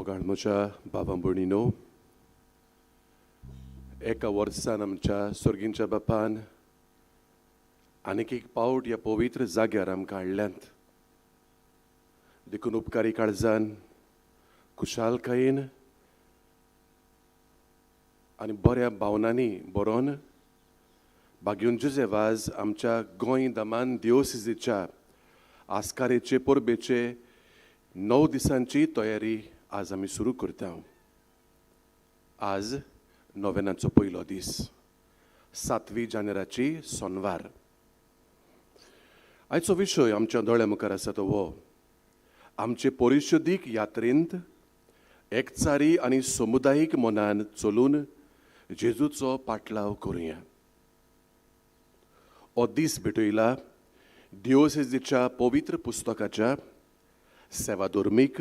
मोगाळ म्हज्या बाबा भयणीनो, एका वर्सान आमच्या सर्गींच्या बापान आनीक एक पावट ह्या पवित्र जाग्यार आमकां हाडल्यांत. देखून उपकारी काळजान, खुशालकायेन आनी बऱ्या भावनांनी बरोवन बागेवन जुजे वाज आमच्या गोंय दमान दिओसिजीच्या आस्कारेचे परबेचे 9 दिसांची तयारी आज आमी सुरू करता. आज नोवेनाचो पयलो दीस, 7 जानेराची सोनवार. आयचो विशय आमच्या दोळ्या मुखार आसा तो हो, आमचे परिशदीक यात्रेंत एकचारी आनी समुदायीक मनान चलून जेजूचो पाटलाव करुया. हो दीस भेटयला दिओसेजीच्या पवित्र पुस्तकाच्या सेवाधर्मीक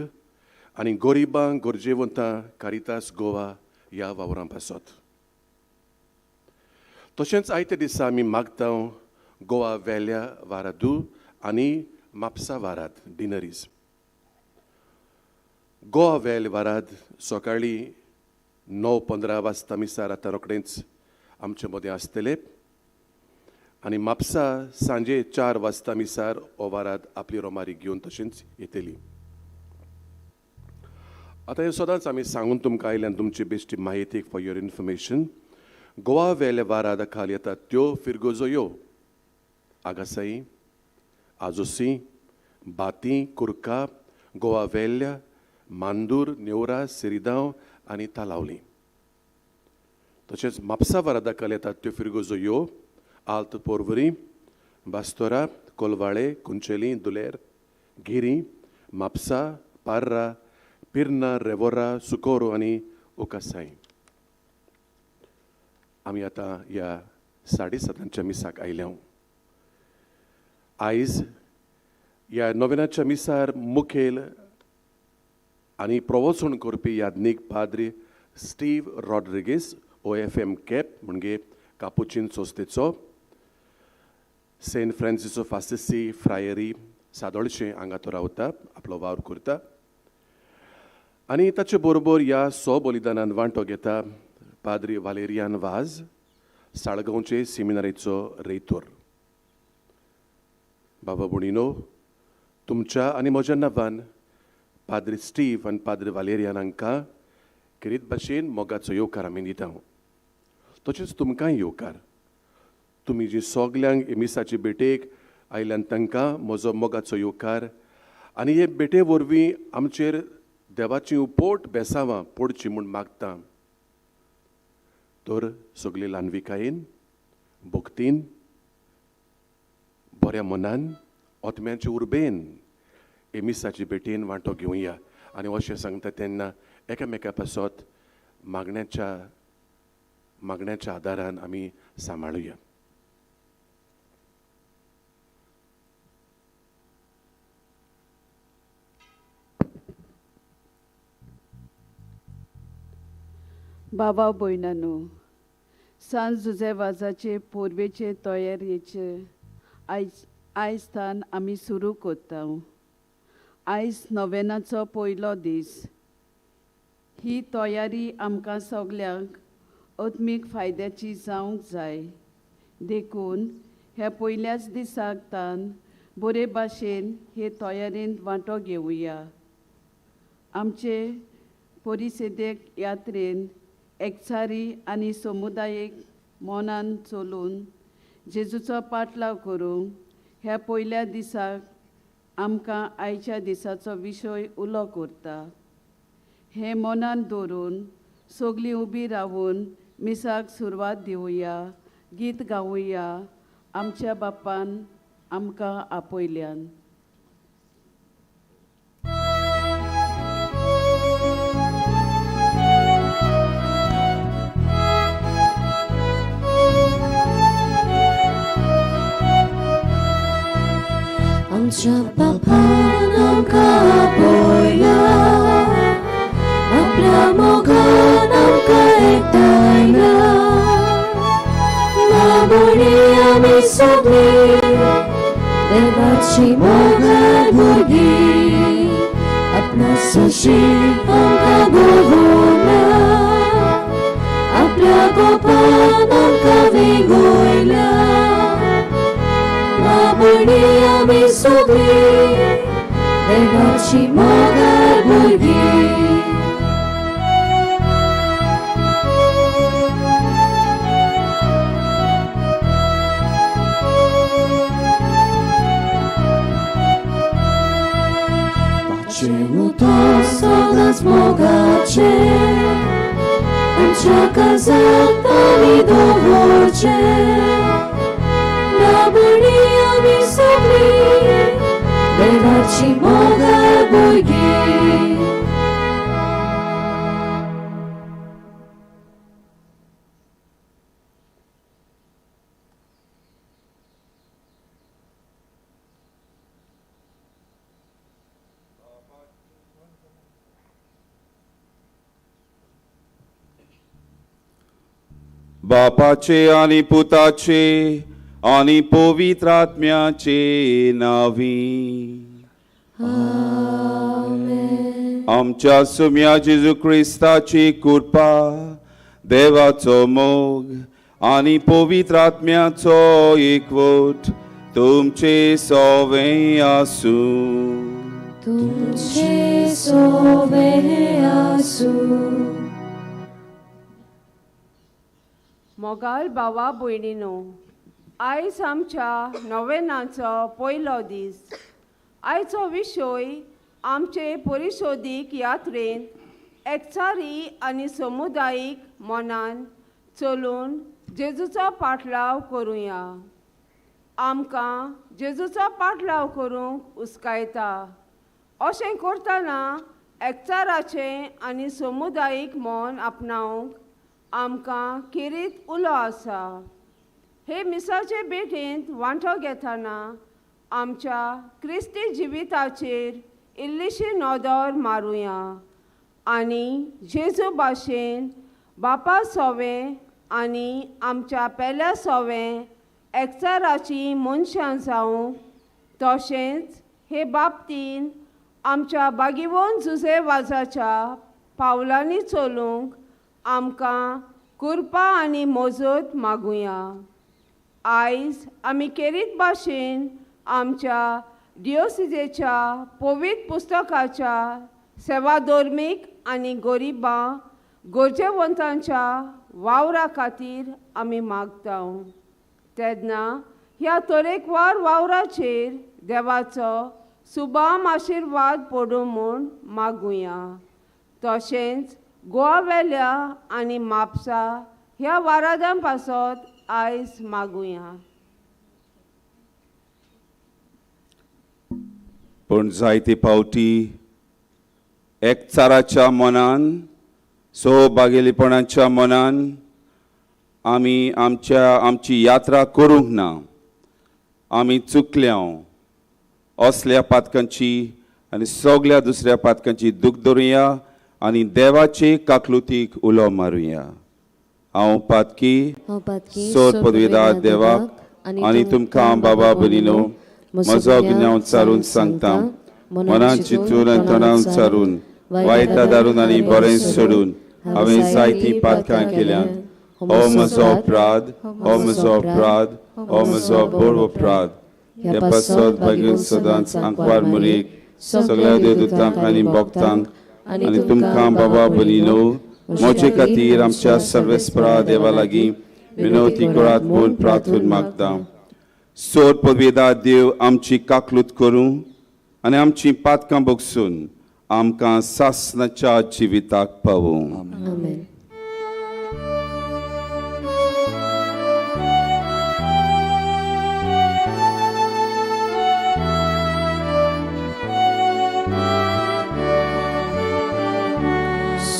आनी गरिबांक गरजेवंतां कारितास गोवा ह्या वावरां पासत. तशेंच आयत्या दिसा आमी मागता गोवा वेल्या वारादू आनी म्हापसा वाराद डिनरीज. गोवा वेल वाराद सकाळीं 9:15 वाजता मिसार आतां रोखडेंच आमचे मदें आसतले आनी म्हापसा सांजे 4 वाजता मिसार हो वाराद आपली रोमारी घेवन तशेंच येतली. आतां हें सदांच आमी सांगून तुमकां आयल्यान तुमची बेश्टी म्हायती फॉर your information. Goa वेले वाराद खाल येतात त्यो फिरगोजयो, आगासाई, आजोसी, बाती, कुर्का, गोवा वेल्ल्या, मांदूर, नेवरा, सिरिदांव आनी तालावली. तशेंच म्हापसा वारादा खाल येतात त्यो फिरगोजयो आल्त पोरवरी, बास्तोरा, कोलवाळे, कुंचेली, दुलेर, गिरी, म्हापसा, पार्रा, पिर्ना, रेवोरा, सुकोरो आनी ओकासाई. आमी आतां ह्या 7:30 मिसाक आयल्या. आयज ह्या नोवेनाच्या मिसार मुखेल आनी प्रवचन करपी याज्ञीक पाद्री स्टीव रॉड्रिगीस OFM cap म्हणजे कापुचीन संस्थेचो, सेंट फ्रांसिस ऑफ आसिसी फ्रायरी सादोळशें हांगा तो रावता, आपलो वावर करता आनी ताचे बरोबर ह्या सो बलिदानान वांटो घेता पाद्री वालेरियान वाज, साळगांवचे सिमिनारीचो रेतोर. बाबा भयणीनो, तुमच्या आनी म्हज्या नांवान पाद्री स्टीव आनी पाद्री वालेरियान हांकां खेरीत भाशेन मोगाचो येवकार आमी दिता. तशेंच तुमकांय येवकार. तुमी जी सगल्यांक मिसाचे भेटेक आयल्यान तांकां म्हजो मोगाचो येवकार आनी हे भेटे वरवीं आमचेर देवाची पोट बेसावां पडची म्हूण मागता. तर सगळी ल्हानविकायेन, भक्तीन, बऱ्या मनान, आत्म्याचे उर्बेन हे मिसाचे भेटेन वांटो घेवया आनी अशें सांगता तेन्ना एकामेका पासत मागण्याच्या आदारान आमी सांबाळुया. बाबा भयणानो, सांज जुजे वाजाचे पोरवेचे तयारेचे आयज तान आमी सुरू करता. आयज नोवेनाचो पयलो दीस. ही तयारी आमकां सगल्यांक आत्मीक फायद्याची जावंक जाय. देखून ह्या पयल्याच दिसाक तान बरे भाशेन हे तयारेंत वांटो घेवया. आमचे परिशदेक यात्रेन एकचारी आनी समुदायीक मनान चलून जेजूचो पाटलाव करूंक ह्या पयल्या दिसाक आमकां आयच्या दिसाचो विशय उलो करता. हें मनान दवरून सगळीं उबी रावून मिसाक सुरवात दिवया, गीत गावया आमच्या बापान आमकां आपयल्यान. आमच्या बापान आमकां आपयला, आपल्या मोगान आमकां एकठांयला. बाबुणी आमी सगळीं देवाची मोगाळ भुरगीं, आपलो सोशी आमकां आमकां भोंवल्या, आपल्या गोपान आमकां वेंगयल्या. बाबणी आमी सगळीं देवाची मोगाळ भुरगीं. ताचें उतर सदांच मोगाचें, आमच्या काळजांत आमी दवरचें. बाबणी आमी सगळीं देवाची मोगाळ भुरगीं. बापाचे आनी पुताचे आनी पवित्र आत्म्याचे नावी. आमच्या सुम्या जेजू क्रिस्ताची कृपा, देवाचो मोग आनी पवित्र आत्म्याचो एकवट तुमचे सवे आसूं. तुमचे सोवे आसूं. मोगाल भावा भयणीनो, आयज आमच्या नोवेनाचो पयलो दीस. आयचो विशय आमचे परिशोदीक यात्रेंत एकचारी आनी समुदायीक मनान चलून जेजूचो पाटलाव करुया. आमकां जेजूचो पाटलाव करूंक उस्कायता. अशें करतना एकचाराचें आनी समुदायीक मन आपणावंक आमकां खेरीत उलो आसा. हे मिसाचे भेटेंत वांटो घेतना आमच्या क्रिस्ती जिविताचेर इल्लीशी नदर मारुया आनी जेजू भाशेन बापा सोवें आनी आमच्या पेल्या सोवें एकचाराची मनशां जावंक, तशेंच हे बाबतीन आमच्या बागीवन जुजे वाजाच्या पावलांनी चलूंक आमकां कृपा आनी मजत मागुया. आयज आमी केरीत भाशेन आमच्या डिओसिजेच्या पवित्र पुस्तकाच्या सेवाधर्मीक आनी गरिबां गरजेवंतांच्या वावरा खातीर आमी मागता. तेन्ना ह्या तरेकवार वावराचेर देवाचो सुबाम आशिर्वाद पडूं म्हूण मागुया. तशेंच गोवा वेल्या आनी म्हापसा ह्या वारादां पासत आयज मागुया. पूण जायते फावटी एकचाराच्या मनान, सहभागेलीपणाच्या मनान आमी आमची यात्रा करूंक ना. आमी चुकल्या. असल्या पातकांची आनी सगल्या दुसऱ्या पातकांची दूख धरुया आनी देवाचे काकलुतीक उलो मारुया. हांव पातकी सोद पदवीदार देवाक आनी तुमकां बाबा भयणीनो म्हजो गुन्यांव चारून सांगता. मनान चिंतून आनी तणाव चारून, वायटा दारून आनी बरें सोडून हांवें जायतीं पातकां केल्यांत. हो म्हजो अपराध, हो म्हजो अपराध, हो म्हजो बरो अपराध. ह्या पासत बागेन सदांच आंकवार मुरीक सगळ्या देवदूतांक आनी भक्तांक आनी तुमकां बाबा भयणीनो म्हजे खातीर आमच्या सर्वेस्परा देवा लागीं विनवती करात म्हूण प्रार्थना मागता. सोर पदवेदार देव आमची काकलूत करूं आनी आमची पातकां बगसून आमकां सासणाच्या जिविताक पावूं. आमेन.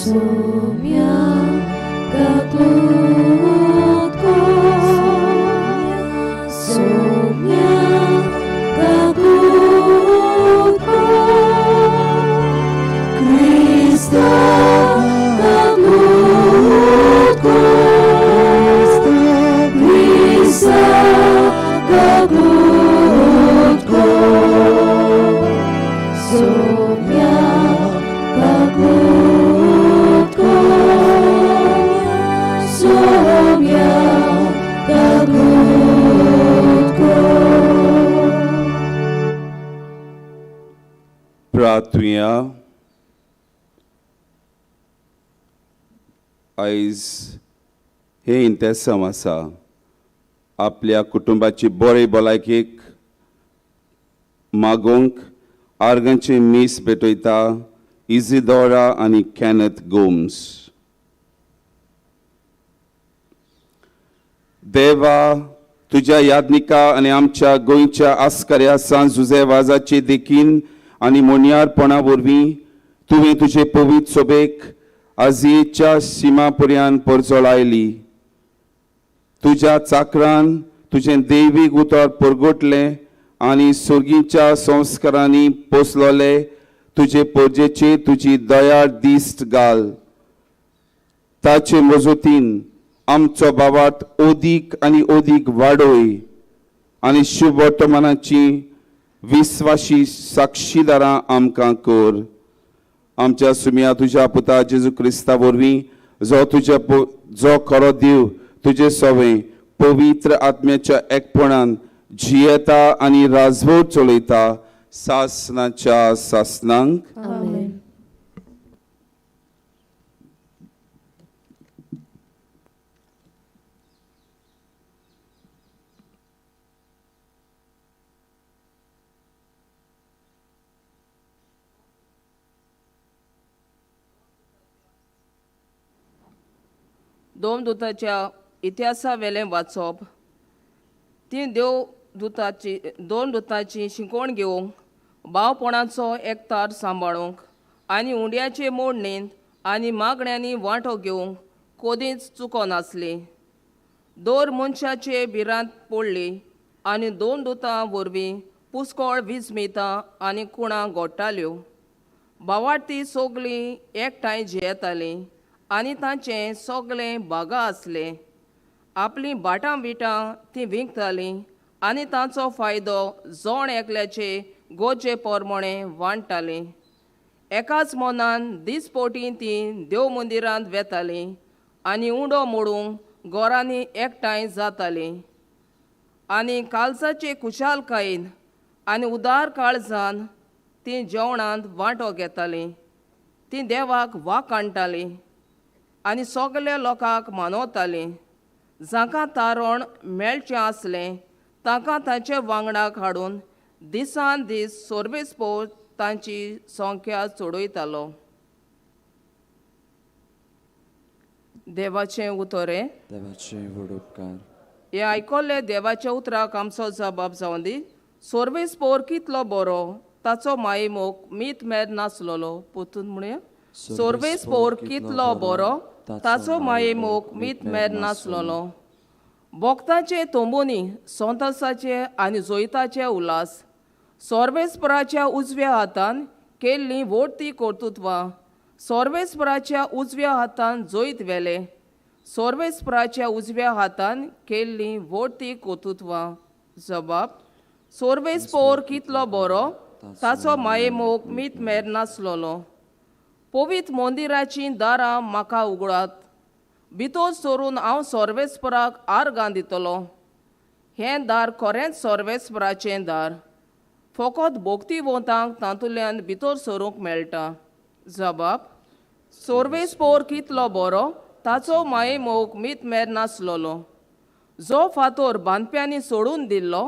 Sumya kaklutko, sumya kaklutko, Kristo kaklutko. देवा तुया आयज हें इंतेसांव आसा आपल्या कुटुंबाची बरे भलायकेक मागोवंक आर्गांचें मीस भेटयता इजिदोरा आनी कॅनथ गोम्स. देवा तुज्या यादनिका आनी आमच्या गोंयच्या आस्कऱ्या सांज जुजे वाजाचे देखीन आनी मोनियारपणा वरवीं तुवें तुजे पवित्र सोबेक आजयेच्या शिमा पर्यान परजळायली. तुज्या चाकरान तुजें दैवीक उतर परगटलें आनी सुर्गीच्या संस्कारांनी पोसलोले तुजे पोरजेचे तुजी दयाळ दिश्ट घाल. ताचे मजतीन आमचो बाबात ओदीक आनी ओदीक वाडोय आनी शुभ वर्तमानाची विस्वाशी साक्षीदारां आमकां कर. आमच्या सुम्या तुज्या पुता जेजू क्रिस्ता वरवीं जो तुज्या जो खरो देव तुजे सवे पवित्र आत्म्याच्या एकपणान जियेता आनी राजवट चलयता सासनाच्या सासनांक. आमेन. दोन दुताच्या इतिहासा वेलें वाचप. ती देव दुताची दोन दुताची शिकवण घेवंक भावपणाचो एकतार सांबाळूंक आनी उंड्याचे मोडणींत आनी मागण्यांनी वांटो घेवंक कोदींच चुकोनासली. दोर मनशाचे भिरांत पडली आनी दोन दुतां वरवीं पुस्कोळ विजमितां आनी कुणां घोडटाल्यो. भावार्थी सगलीं एकठांय जियेतालीं आनी तांचें सगळें बागा आसलें. आपलीं भाटां बिटां तीं विकतालीं आनी तांचो फायदो जोण एकल्याचे गोजे पोरमोणे वांट्टालीं. एकाच मनान दिसपोटी तीं देव मंदिरांत वेतालीं आनी उंडो मोडूंक गोरांनी एकठांय जातालीं आनी कालसाचे खुशालकायेन आनी उदार काळजान तीं जेवणांत वांटो घेतालीं. तीं देवाक वाकाणटालीं आनी सगल्या लोकांक मानवतालीं. जांकां तारण मेळचें आसलें तांकां तांचे वांगडाक हाडून दिसान दीस सर्वीस पोर तांची संख्या चडयतालो. देवाचें उतर हें. देवाचे व्हड उपकार. हें आयकल्लें देवाच्या उतराक आमचो जबाब जावन दी. सर्वीस पोर कितलो बरो ताचो मायेमोग मीत मेर नासलोलो. पोतून म्हणया सर्वेस पोर कितलो बरो ताचो मायेमोग मीत मेर नासलोलो. भोक्ताचे तोंबोनी सोंतासाचे आनी जोयताचे उल्हास सर्वेस्पराच्या उजव्या हातान केल्लीं वोडती कर्तुत्वां सर्वेस्पराच्या उजव्या हातान जोयत वेले सर्वेस्पराच्या उजव्या हातान केल्लीं वोडती कर्तुत्वां. जबाब सर्वेस्पोर कितलो बरो ताचो मायेमोग मीत मेर नासलोलो. पवित्र मंदिराचीं दारां म्हाका उगडात भितर सरून हांव सर्वेस्पराक आर्गां दितलो. हें दार खरेंच सर्वेस्पराचें दार. फकत भोक्तीवंतांक तातूंतल्यान भितर सरूंक मेळटा. जबाब सर्वेस्पोर कितलो बरो ताचो मायेमोग मीत मेर नासलोलो. जो फातोर बांदप्यांनी सोडून दिल्लो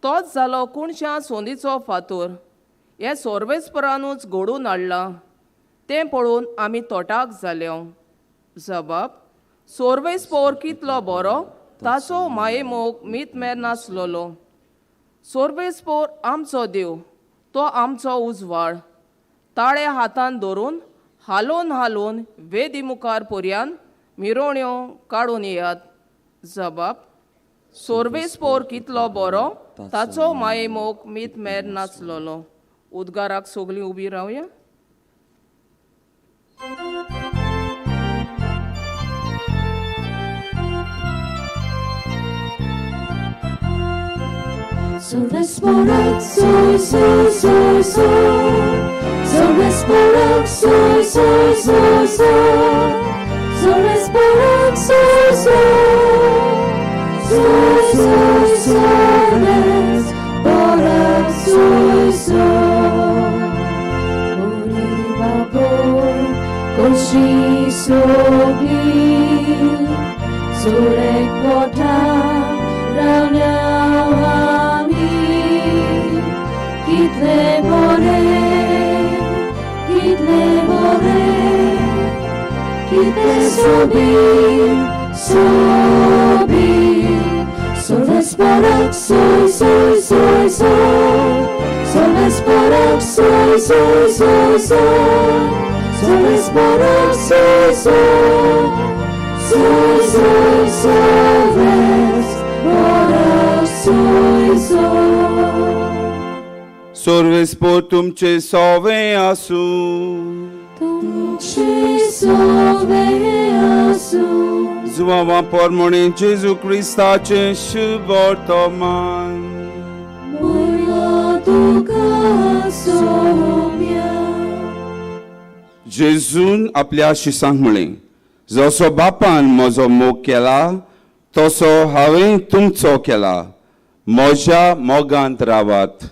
तोच जालो कुणशा सोंदीचो फातोर. हें सर्वेस्परानूच घडून हाडलां तें पळोवन आमी तोटाक जाल्यो. जबाब सर्वेस्पोर कितलो बरो ताचो मायेमोग मीत मेर नासलोलो. सर्वेस्पोर आमचो देव तो आमचो उजवाड. ताळे हातान धरून हालोवन हालोवन वेदी मुखार पर्यान मिरोण्यो काडून येयात. जबाब सर्वेस्पोर कितलो बरो ताचो मायेमोग मीत मेर नासलोलो. उद्गाराक सगलीं उबी रावया. Sorvesporak soy soy soy soy. Sorvesporak soy soy soy soy. Sorvesporak soy soy. Soy soy sorvesporak soy soy. सुरेक पोटा रावल्या आमी कितले बरे कितले बरे कितले सोबीत सोबीत सोरस सोय सोय सोय सोय सोरस सोय सोय सोय सोय सोरस सोय सोय सोय सोय सोरस सोय सोय. सोर्वेस्पोर तुमचे सोवे आसूं. तुमचे सोवे आसूं. जुवांवा पोरमोणे जेजू क्रिस्ताचें शुभ वर्तमान. मोया तुका सोम्या. जेजून आपल्या शिसांक म्हळें, जसो बापान म्हजो मोग केला तसो हांवें तुमचो केला, म्हज्या मोगांत रावात.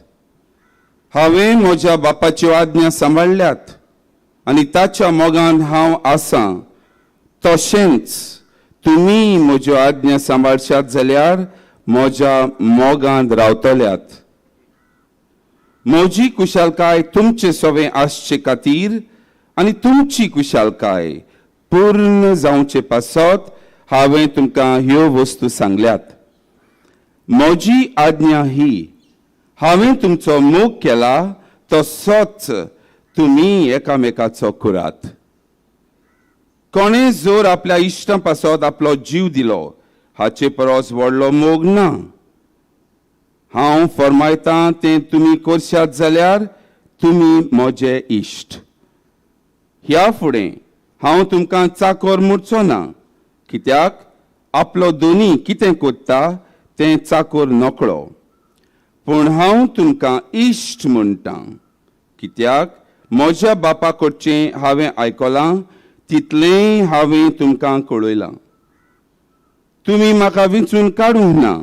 हांवें म्हज्या बापाच्यो आज्ञा सांबाळ्ळ्यात आनी ताच्या मोगान हांव आसां, तशेंच तुमी म्हज्यो आज्ञा सांबाळशात जाल्यार म्हज्या मोगांत रावतल्यात. म्हजी कुशालकाय तुमचे सवें आसचे खातीर आनी तुमची कुशालकाय पूर्ण जावचे पासत हांवें तुमकां ह्यो वस्तू सांगल्यात. म्हजी आज्ञा ही, हांवें तुमचो मोग केला तसोच तुमी एकामेकाचो करात. कोणें जोर आपल्या इश्टां पासत आपलो जीव दिलो हाचे परस व्हडलो मोग ना. हांव फर्मायतां तें तुमी करशात जाल्यार तुमी म्हजे इश्ट. ह्या फुडें हांव तुमकां चाकोर मुरचो ना, कित्याक आपलो दोनी कितें कोत्ता तें चाकोर नकळो. पूण हांव तुमकां इश्ट म्हणटा, कित्याक म्हज्या बापा कडचें हांवें आयकलां तितलेंय हांवें तुमकां कळयलां. तुमी म्हाका विंचून काडूंक ना,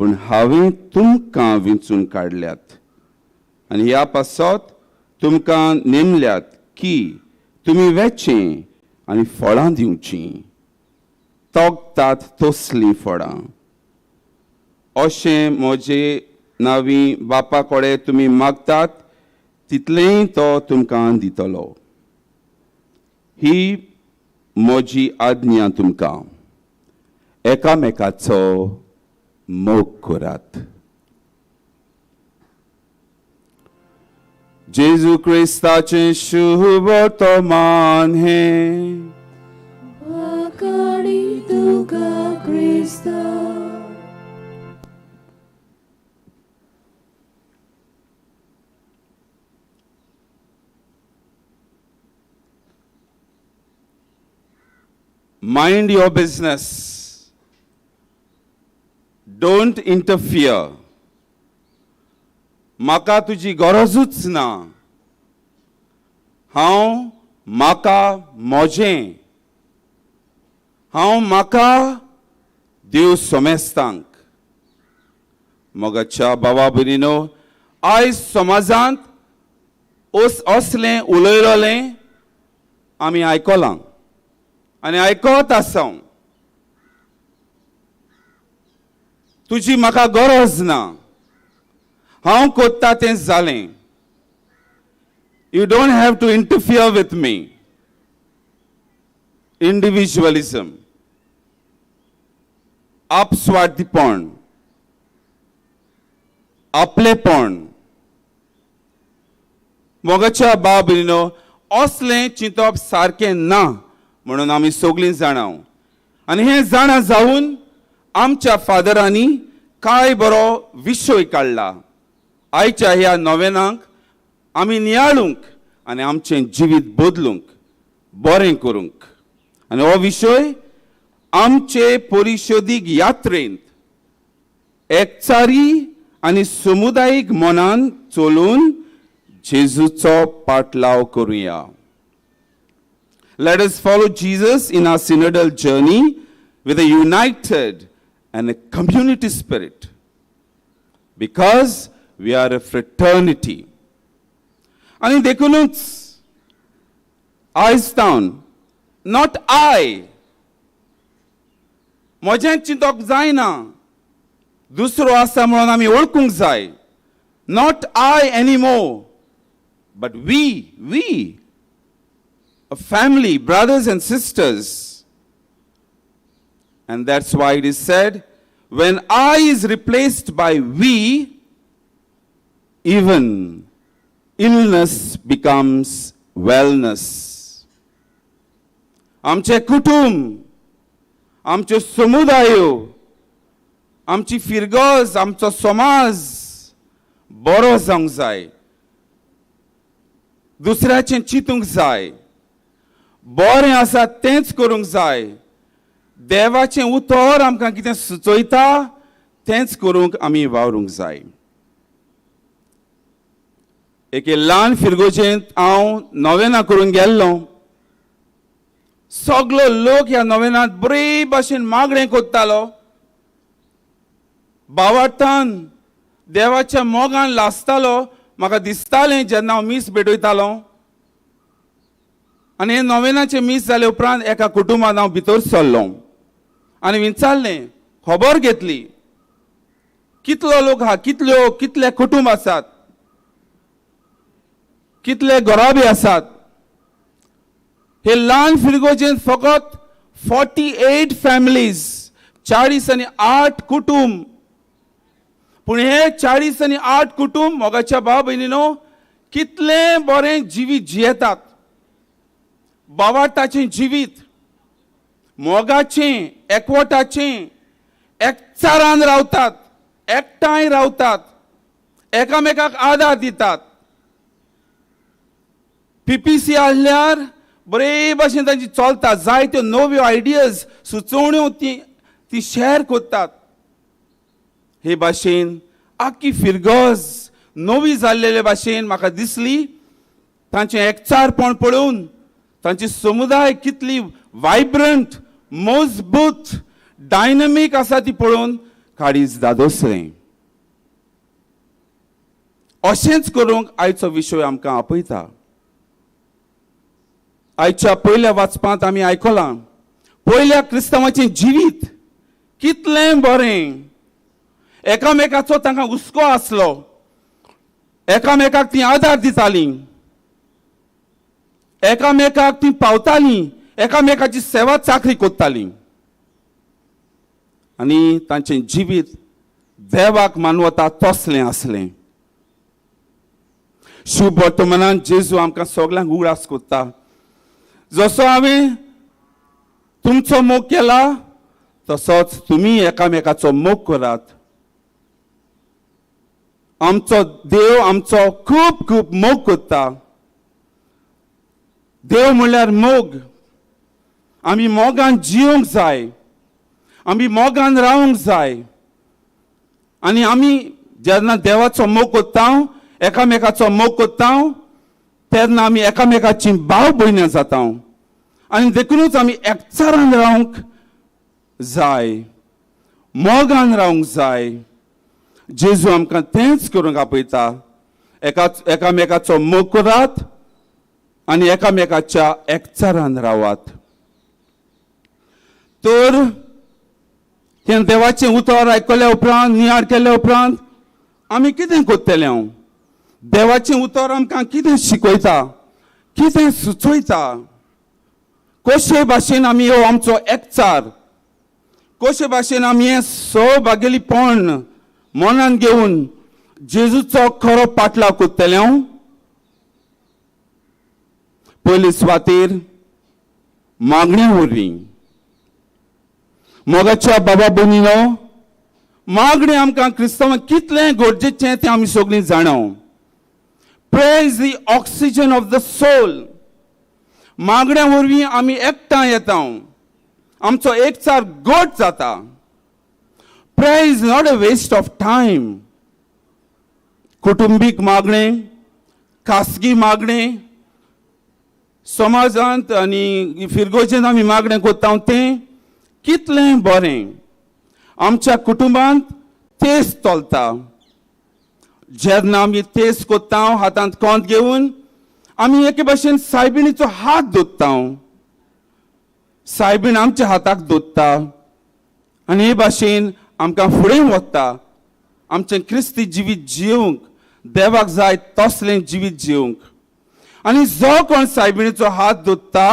पूण हांवें तुमकां विंचून काडल्यात आनी ह्या पासत तुमकां नेमल्यात की तुमी वेचें आनी फळां दिवचीं, तोगतात तसलीं फळां. अशें म्हजे नावी बापा कडेन तुमी मागतात तितलेंय तो तुमकां दितलो. ही म्हजी आज्ञा तुमकां, एकामेकाचो मोग करात. जेजू क्रिस्ताचें शुभ वर्तमान हें. वाखाणी तुका क्रिस्ता. Mind your business. Don't interfere. म्हाका तुजी गरजूच ना. हांव म्हाका म्हजें, हांव म्हाका देव सोमेस्तांक. मोगाच्या बाबा भयणीनो, आयज समाजांत असलें उलयलें आमी आयकलां आनी आयकत आसा. तुजी म्हाका गरज ना, हांव कोत्ता तें जालें. You don't have to interfere with me. Individualism, आपस्वार्थीपण, आपलेपण. मोगाच्या बाब भयणीनो, असलें चिंतप सारकें ना म्हणून आमी सगळीं जाणां. आनी हें जाणा जावन आमच्या फादरांनी कांय बरो विशय काडला. आयच्या ह्या नोवेनाक आमी नियाळूंक आनी आमचें जिवीत बदलूंक, बरें करूंक. आनी हो विशय आमचे परिशदीक यात्रेंत एकचारी आनी समुदायीक मनान चलून जेजूचो पाटलाव करुया. Let us follow Jesus in our synodal journey with a united and a community spirit, because we are a fraternity. आनी देखूनच आयज तावन not I, म्हजें चिंतप जायना, दुसरो आसा म्हणून आमी वळखूंक जाय. Not I anymore, but we a family, brothers and sisters. And that's why it is said, when I is replaced by we, even illness becomes wellness. आमचें कुटुंब, आमच्यो समुदायो, आमची फिरगज, आमचो समाज बरो जावंक जाय. दुसऱ्याचें चिंतूंक जाय, बरें आसा तेंच करूंक जाय. देवाचें उतर आमकां कितें सुचयता तेंच करूंक आमी वावरूंक जाय. एके ल्हान फिरगोजेंत हांव नोवेनां करूंक गेल्लो. सगलो लोक ह्या नोवेनांत बरे भाशेन मागणें करतालो, बावार्थान देवाच्या मोगान लासतालो. म्हाका दिसतालें जेन्ना हांव मीस भेटयतालो. आनी हें नोवेनाचें मीस जाले उपरांत एका कुटुंबांत हांव भितर सरलो आनी विचारलें, खबर घेतली, कितलो लोक आहा, कितल्यो कितले कुटुंब आसात, कितले घराबे आसात. हे ल्हान फिरगोजेंत फकत 48 फॅमिलीज, 48 कुटुंब. पूण हे 48 कुटुंब, मोगाच्या भाव भयणीनो, कितलें बरें जिवीत जियेतात. बावार्थाचें जिवीत, मोगाचें, एकवटाचें, एकचारान रावतात, एकठांय रावतात, एकामेकाक आदार दितात. पीपीसी आहल्यार बरे भाशेन तांची चलता. जायत्यो नव्यो आयडियाज, सुचोवण्यो ती ती शॅर करतात. हे भाशेन आख्खी फिरगज नवी जाल्लेले भाशेन म्हाका दिसली. तांचें एकचारपण पळोवन, तांची समुदाय कितली वायब्रंट, मजबूत, डायनमीक आसा ती पळोवन काळीज दादोसलें. अशेंच करूंक आयचो विशय आमकां आपयता. आयच्या पयल्या वाचपांत आमी आयकलां, पयल्या क्रिस्तांवाचें जिवीत कितलें बरें. एकामेकाचो तांकां हुस्को आसलो, एकामेकाक ती आदार दितालीं, एकामेकाक ती पावतालीं, एकामेकाची सेवा चाकरी करतालीं आनी तांचें जिवीत देवाक मानवता तसलें आसलें. शुभ वर्तमानान जेजू आमकां सगल्यांक उगडास करता, जसो हांवें तुमचो मोग केला तसोच तुमी एकामेकाचो मोग करात. आमचो देव आमचो खूब खूब मोग करता. देव म्हणल्यार मोग. आमी मोगान जिवंक जाय, आमी मोगान रावंक जाय. आनी आमी जेन्ना देवाचो मोग करता, एकामेकाचो मोग करता, तेन्ना आमी एकामेकाची भाव भयणां जाता आनी देखुनूच आमी एकचारान रावंक जाय, मोगान रावंक जाय. जेजू आमकां तेंच करूंक आपयता, एका एकामेकाचो मोग करात आनी एकामेकाच्या एकचारान रावात. तर हें देवाचें उतर आयकल्या उपरांत, नियाळ केल्या उपरांत आमी कितें करतले? हांव देवाचें उतर आमकां कितें शिकयता, कितें सुचयता, कशे भाशेन आमी हो आमचो एकचार, कशे भाशेन आमी हें सहभागेलीपण मनान घेवन जेजूचो खरो पाटलाव करतले? हांव पयले सुवातेर मागण्या वरवीं. मोगाच्या बाबा भयणीनो, मागणें आमकां क्रिस्तांवांक कितलें गरजेचें तें आमी सगळीं जाणा. Prayer is the oxygen of the soul. मागण्या वरवीं आमी एकठांय येता, आमचो एकचार घट जाता. Prayer is not a waste of time. कुटुंबीक मागणें, खासगी मागणें, समाजांत आनी फिरगोजेंत आमी मागणें करता तें कितलें बरें. आमच्या कुटुंबांत तेज चलता. जेन्ना आमी तेज करता, हातांत कोंत घेवन आमी एके भाशेन सायबिणीचो हात धरता, सायबीण आमच्या हाताक धरता. आनी हे भाशेन आमकां फुडें वता आमचें क्रिस्ती जिवीत जिवंक, देवाक जाय तसलें जिवीत जिवंक. आनी जो कोण सायबिणीचो हात धरता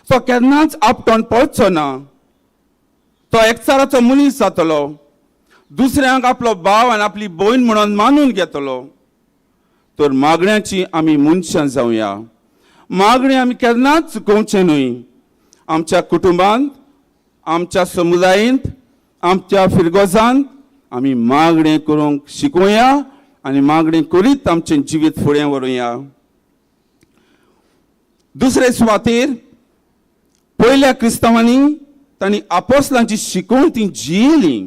तो केन्नाच आपटोन पडचो ना, तो एकचाराचो मनीस जातलो, दुसऱ्यांक आपलो भाव आनी आपली भयण म्हणून मानून घेतलो. तर मागण्याची आमी मनशां जावया. मागणें आमी केन्नाच चुकोवचें न्हय. आमच्या कुटुंबांत, आमच्या समुदायेंत, आमच्या फिरगोजांत आमी मागणें करूंक शिकोवया आनी मागणें करीत आमचें जिवीत फुडें व्हरुया. दुसरे सुवातेर पयल्या क्रिस्तांवांनी तांणी आपोसलांची शिकोवण ती जियेली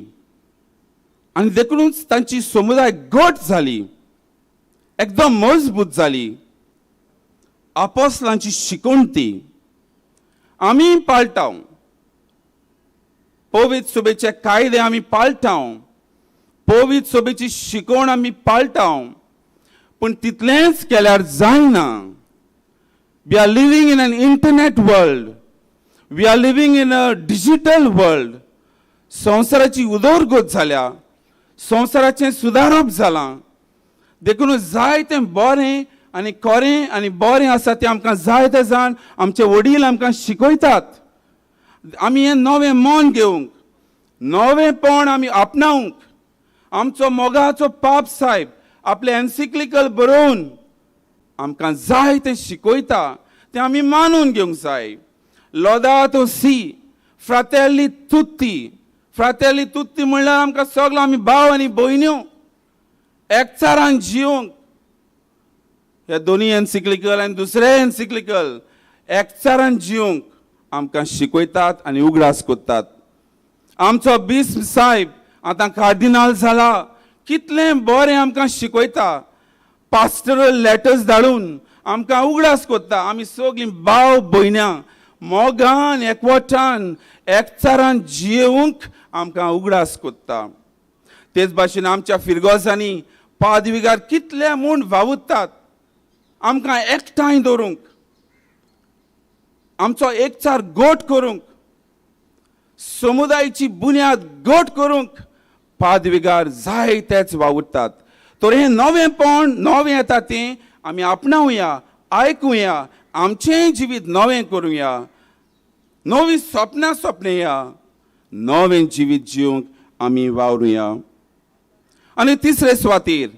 आनी देखूनच तांची समुदाय घट जाली, एकदम मजबूत जाली. आपोसलांची शिकोवण ती आमी पाळटा, पवित्र सभेचे कायदे आमी पाळटा, पवित्र सभेची शिकोवण आमी पाळटा, पूण तितलेंच केल्यार जायना. We are living in an internet world. We are living in a digital world. संवसाराची उदरगत जाल्या, संवसाराचें सुदारप जालां, देखून जाय तें बरें आनी खरें आनी बरें आसा तें आमकां जायते जाण आमचे वडील आमकां शिकयतात. आमी हें नवें मन घेवंक, नवेंपण आमी आपणावंक आमचो मोगाचो पाप सायब आपलें एन्सिक्लिकल बरोवन आमकां जाय तें शिकयता, तें आमी मानून घेवंक जाय. Laudato si, Fratelli tutti. Fratelli tutti म्हणल्यार आमकां सगळो आमी भाव आनी भयण्यो एकचारान जिवंक. हे दोनी एन्सिक्लिकल आनी दुसरे एन्सिक्लिकल एकचारान जिवंक आमकां शिकयतात आनी उगडास करतात. आमचो बिस्प साहेब आतां कार्दिनाल जाला, कितलें बरें आमकां शिकयता. पास्टरल लेटर्स धाडून आमकां उगडास करता आमी सगळीं भाव भयण्यां मोगान, एकवटान, एकचारान जियेवंक आमकां उगडास करता. तेच भाशेन आमच्या फिरगोजांनी पादविगार कितले म्हूण वावुरतात आमकां एकठांय दवरूंक, आमचो एकचार घट करूंक, समुदायाची बुन्याद घट करूंक पादविगार जाय तेच वावुरतात. तर हें नवेंपण नवें येता तें आमी आपणावया, आयकुया, आमचेंय जिवीत नवें करुया, नवीं सपनां सपनेया, नवें जिवीत जिवंक आमी वावरुया. आनी तिसरे सुवातेर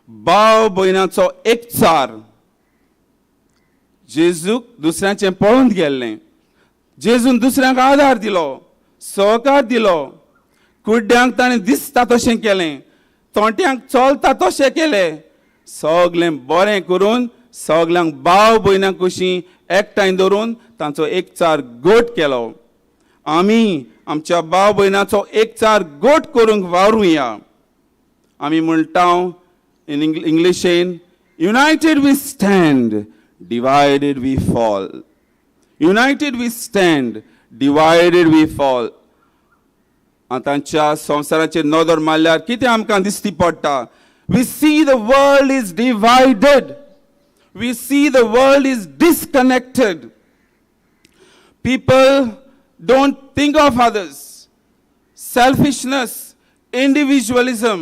भाव भयणाचो एकचार. जेजूक दुसऱ्यांचें पळोवन गेल्लें. जेजून दुसऱ्यांक आदार दिलो, सहकार दिलो. कुड्ड्यांक ताणें दिसता तशें केलें, तोंट्यांक चलता तशें केलें. सगळें बरें करून सगल्यांक भाव भयणां कशीं एकठांय दवरून तांचो एकचार घट केलो. आमी आमच्या भाव भयणाचो एकचार घट करूंक वावरुया. आमी म्हणटा in इंग्लिशेन, "United we stand, divided we fall. United we stand, divided we fall." आतांच्या संवसाराचेर नदर मारल्यार कितें आमकां दिसती पडटा? We see the world is divided. We see the world is disconnected. People don't think of others. Selfishness, individualism.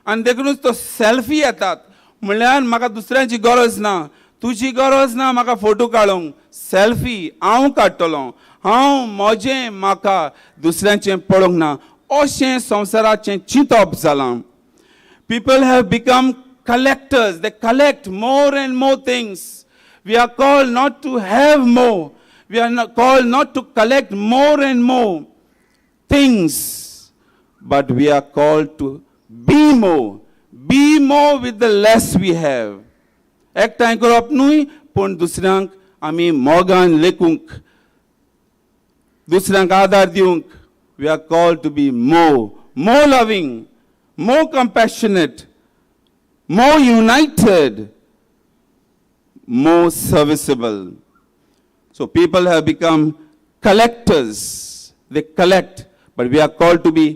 आनी देखूनच तो सेल्फी येतात. म्हणल्यार म्हाका दुसऱ्यांची गरज ना, तुजी गरज ना म्हाका फोटो काडूंक. सेल्फी हांव काडटलो, हांव म्हजें, म्हाका दुसऱ्यांचें पळोवंक ना, अशें संवसाराचें चिंतप जालां. People have become collectors. They collect more and more things. We are called not to have more. We are not called not to collect more and more things, but we are called to be more. Be more with the less we have. एकठांय करप न्हय, पूण दुसऱ्यांक आमी मोगान लेखूंक, दुसऱ्यांक आदार दिवंक. We are called to be more, more loving, more compassionate, more united, more serviceable. So people have become collectors. They collect, but we are called to be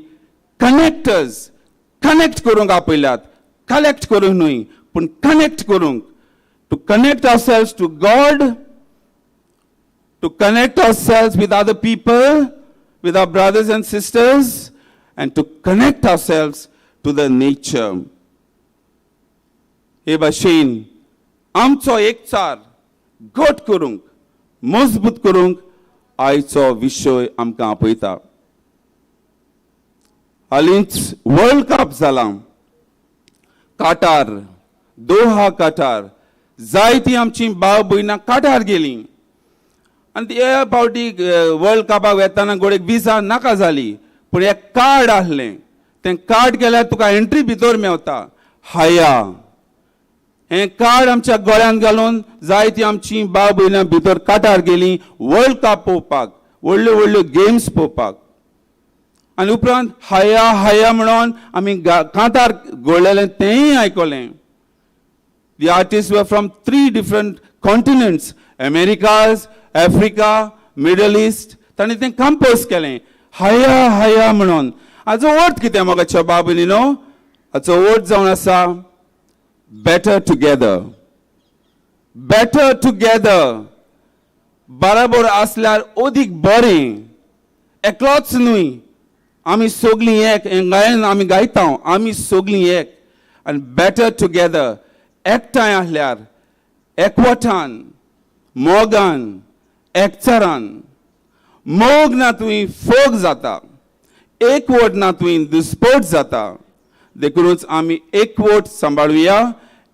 connectors. Connect करूंक आपयल्यात, कलेक्ट करूंक न्हय, पूण कनेक्ट करूंक. To connect ourselves to God, to connect ourselves with other people, with our brothers and sisters. and to connect ourselves to the nature. हे भाशेन आमचो एकचार घट करूंक, मजबूत करूंक आयचो विशय आमकां आपयता. हालींच वर्ल्ड कप जालां काटार, दोहा काटार, जायतीं आमचीं भाव भयणां काटार गेलीं आनी ते फावटी वर्ल्ड कपाक वेतना गोडेक विजा नाका जाली, पूण एक कार्ड आहलें, तें कार्ड केल्यार तुका एंट्री भितर मेवता. हाया हें कार्ड आमच्या गळ्यांत घालून जायतीं आमचीं भाव भयणां भितर काटार गेलीं वर्ल्ड कप पळोवपाक, व्हडल्यो व्हडल्यो गेम्स पळोवपाक. आनी उपरांत हाया हाया म्हणून आमी कांतार घोळलेलें तेंय आयकलें. The artist were from 3 different continents, Americas, Africa, Middle East. ताणें तें कंपोज केलें हाया हाया म्हणून. हाचो अर्थ कितें मोगाच्या बाबू न्ही? हाचो अर्थ जावन आसा बेटर टुगेदर, बेटर टुगेदर. बराबर आसल्यार अदीक बरें, एकलोच न्हय, आमी सगळीं एक. हें गायन आमी गायता, आमी सगळीं एक आनी बेटर टुगेदर. एकठांय आसल्यार एकवटान, मोगान, एकचारान. मोग ना तुवें फोग जाता, एकवट ना तुवें दुस्पोट जाता. देखूनच आमी एकवट सांबाळुया,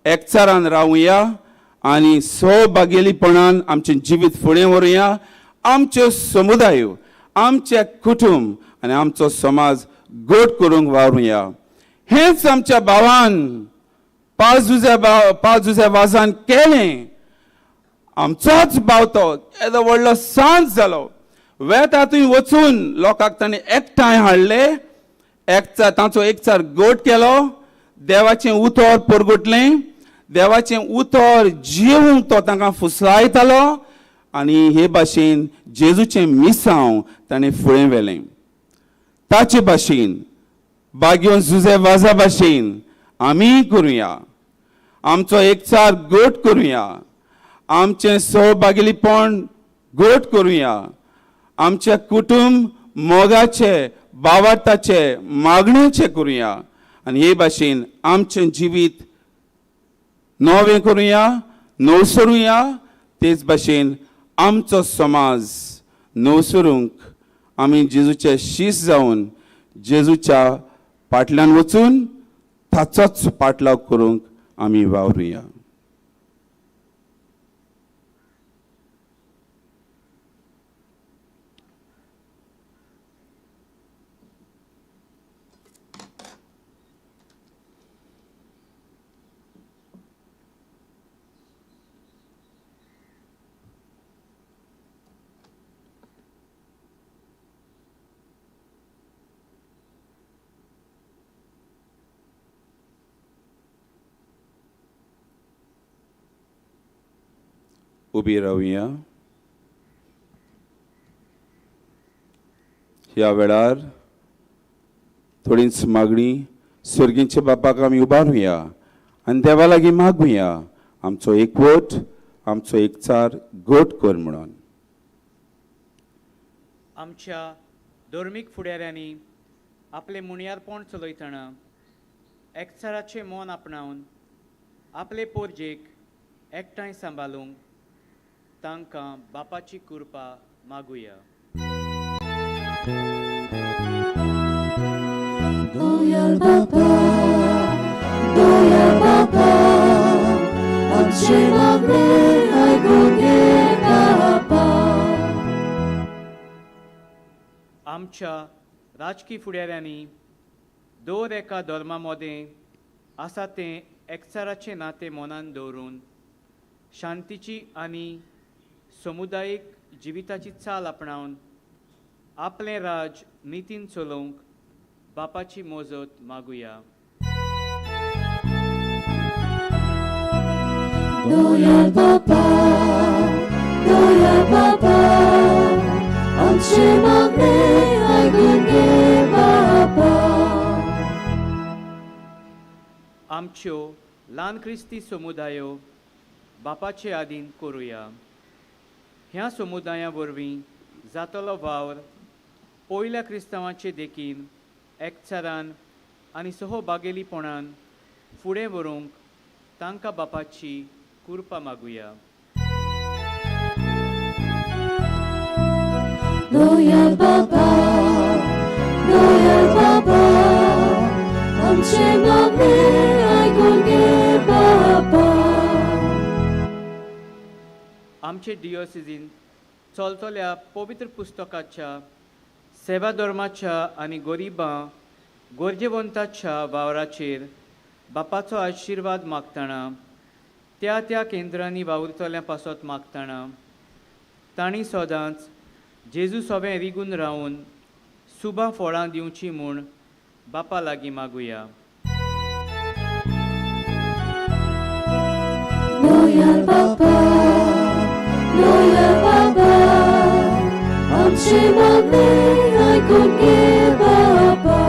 एकचारान रावुया आनी सहभागेलीपणान आमचें जिवीत फुडें व्हरुया. आमच्यो समुदाय, आमचें कुटुंब आनी आमचो समाज गोड करूंक वावरुया. हेंच आमच्या भावान पांच जुझ्या वाजान केलें. आमचोच भाव तो येदो व्हडलो सांज जालो, वेता थंय वचून लोकांक ताणें एकठांय हाडले, एकचार तांचो एकचार गोट केलो, देवाचें उतर परगटलें, देवाचें उतर जिवूंक तो तांकां फुसलायतालो आनी हे भाशेन जेजूचें मिसांव ताणें फुडें व्हेलें. ताचे भाशेन बागयोन जुझे वाजा भाशेन आमीय करुया, आमचो एकचार गोट करुया, आमचें सहभागीपण गोट करुया, आमचें कुटुंब मोगाचें, बावार्थाचें, मागणेचें करुया आनी हे भाशेन आमचें जिवीत नवें करुया, नवसरुया. तेच भाशेन आमचो समाज नवसरूंक आमी जेजूचे शीस जावन जेजूच्या फाटल्यान वचून ताचोच पाटलाव करूंक आमी वावरुया. उबी रावया. ह्या वेळार थोडीच मागणी सर्गींच्या बापाक आमी उबारुया आनी देवा लागीं मागुया, आमचो एकवट, आमचो एकचार घट कर म्हणून. आमच्या धर्मीक फुडाऱ्यांनी आपलें मुणयारपण चलयतना एकचाराचें मन आपणावन आपले पोरजेक एकठांय सांबाळूंक तांकां बापाची कृपा मागुया. दोयाल बापा, दोयाल बापा, आमचें मागणें आयकून घे बापा. आमच्या राजकी फुडाऱ्यांनी दर एका धर्मा मदें आसा तें एकचाराचें नातें मनान दवरून शांतीची आनी समुदायीक जिविताची चाल आपणावन आपलें राज नितीन चलोवंक बापाची मजत मागुया. दोयाल बापा, दोयाल बापा, आमचें मागणें आयकून घे बापा. आमच्यो ल्हान क्रिस्ती समुदायो बापाचे आदीन करुया. ह्या समुदाया वरवीं जातलो वावर पयल्या क्रिस्तांवाचे देखीन एकचारान आनी सहभागेलीपणान फुडें व्हरूंक तांकां बापाची कृपा मागुया. दोयाल बाबा, दोयाल बाबा, आमचे मागणे आयकून घे बाबा. आमचे डिओसिजीन चलतल्या पवित्र पुस्तकाच्या सेवा धर्माच्या आनी गरिबां गरजेवंताच्या वावराचेर बापाचो आशिर्वाद मागतना त्या त्या केंद्रांनी वावुरतल्या पासत मागतना तांणी सदांच जेजू सोबें रिगून रावन सुबां फळां दिवची म्हूण बापा लागीं मागुया. दोयाल बाबा, दोयाल बाबा, आमचे मागणे आयकून घे बाबा.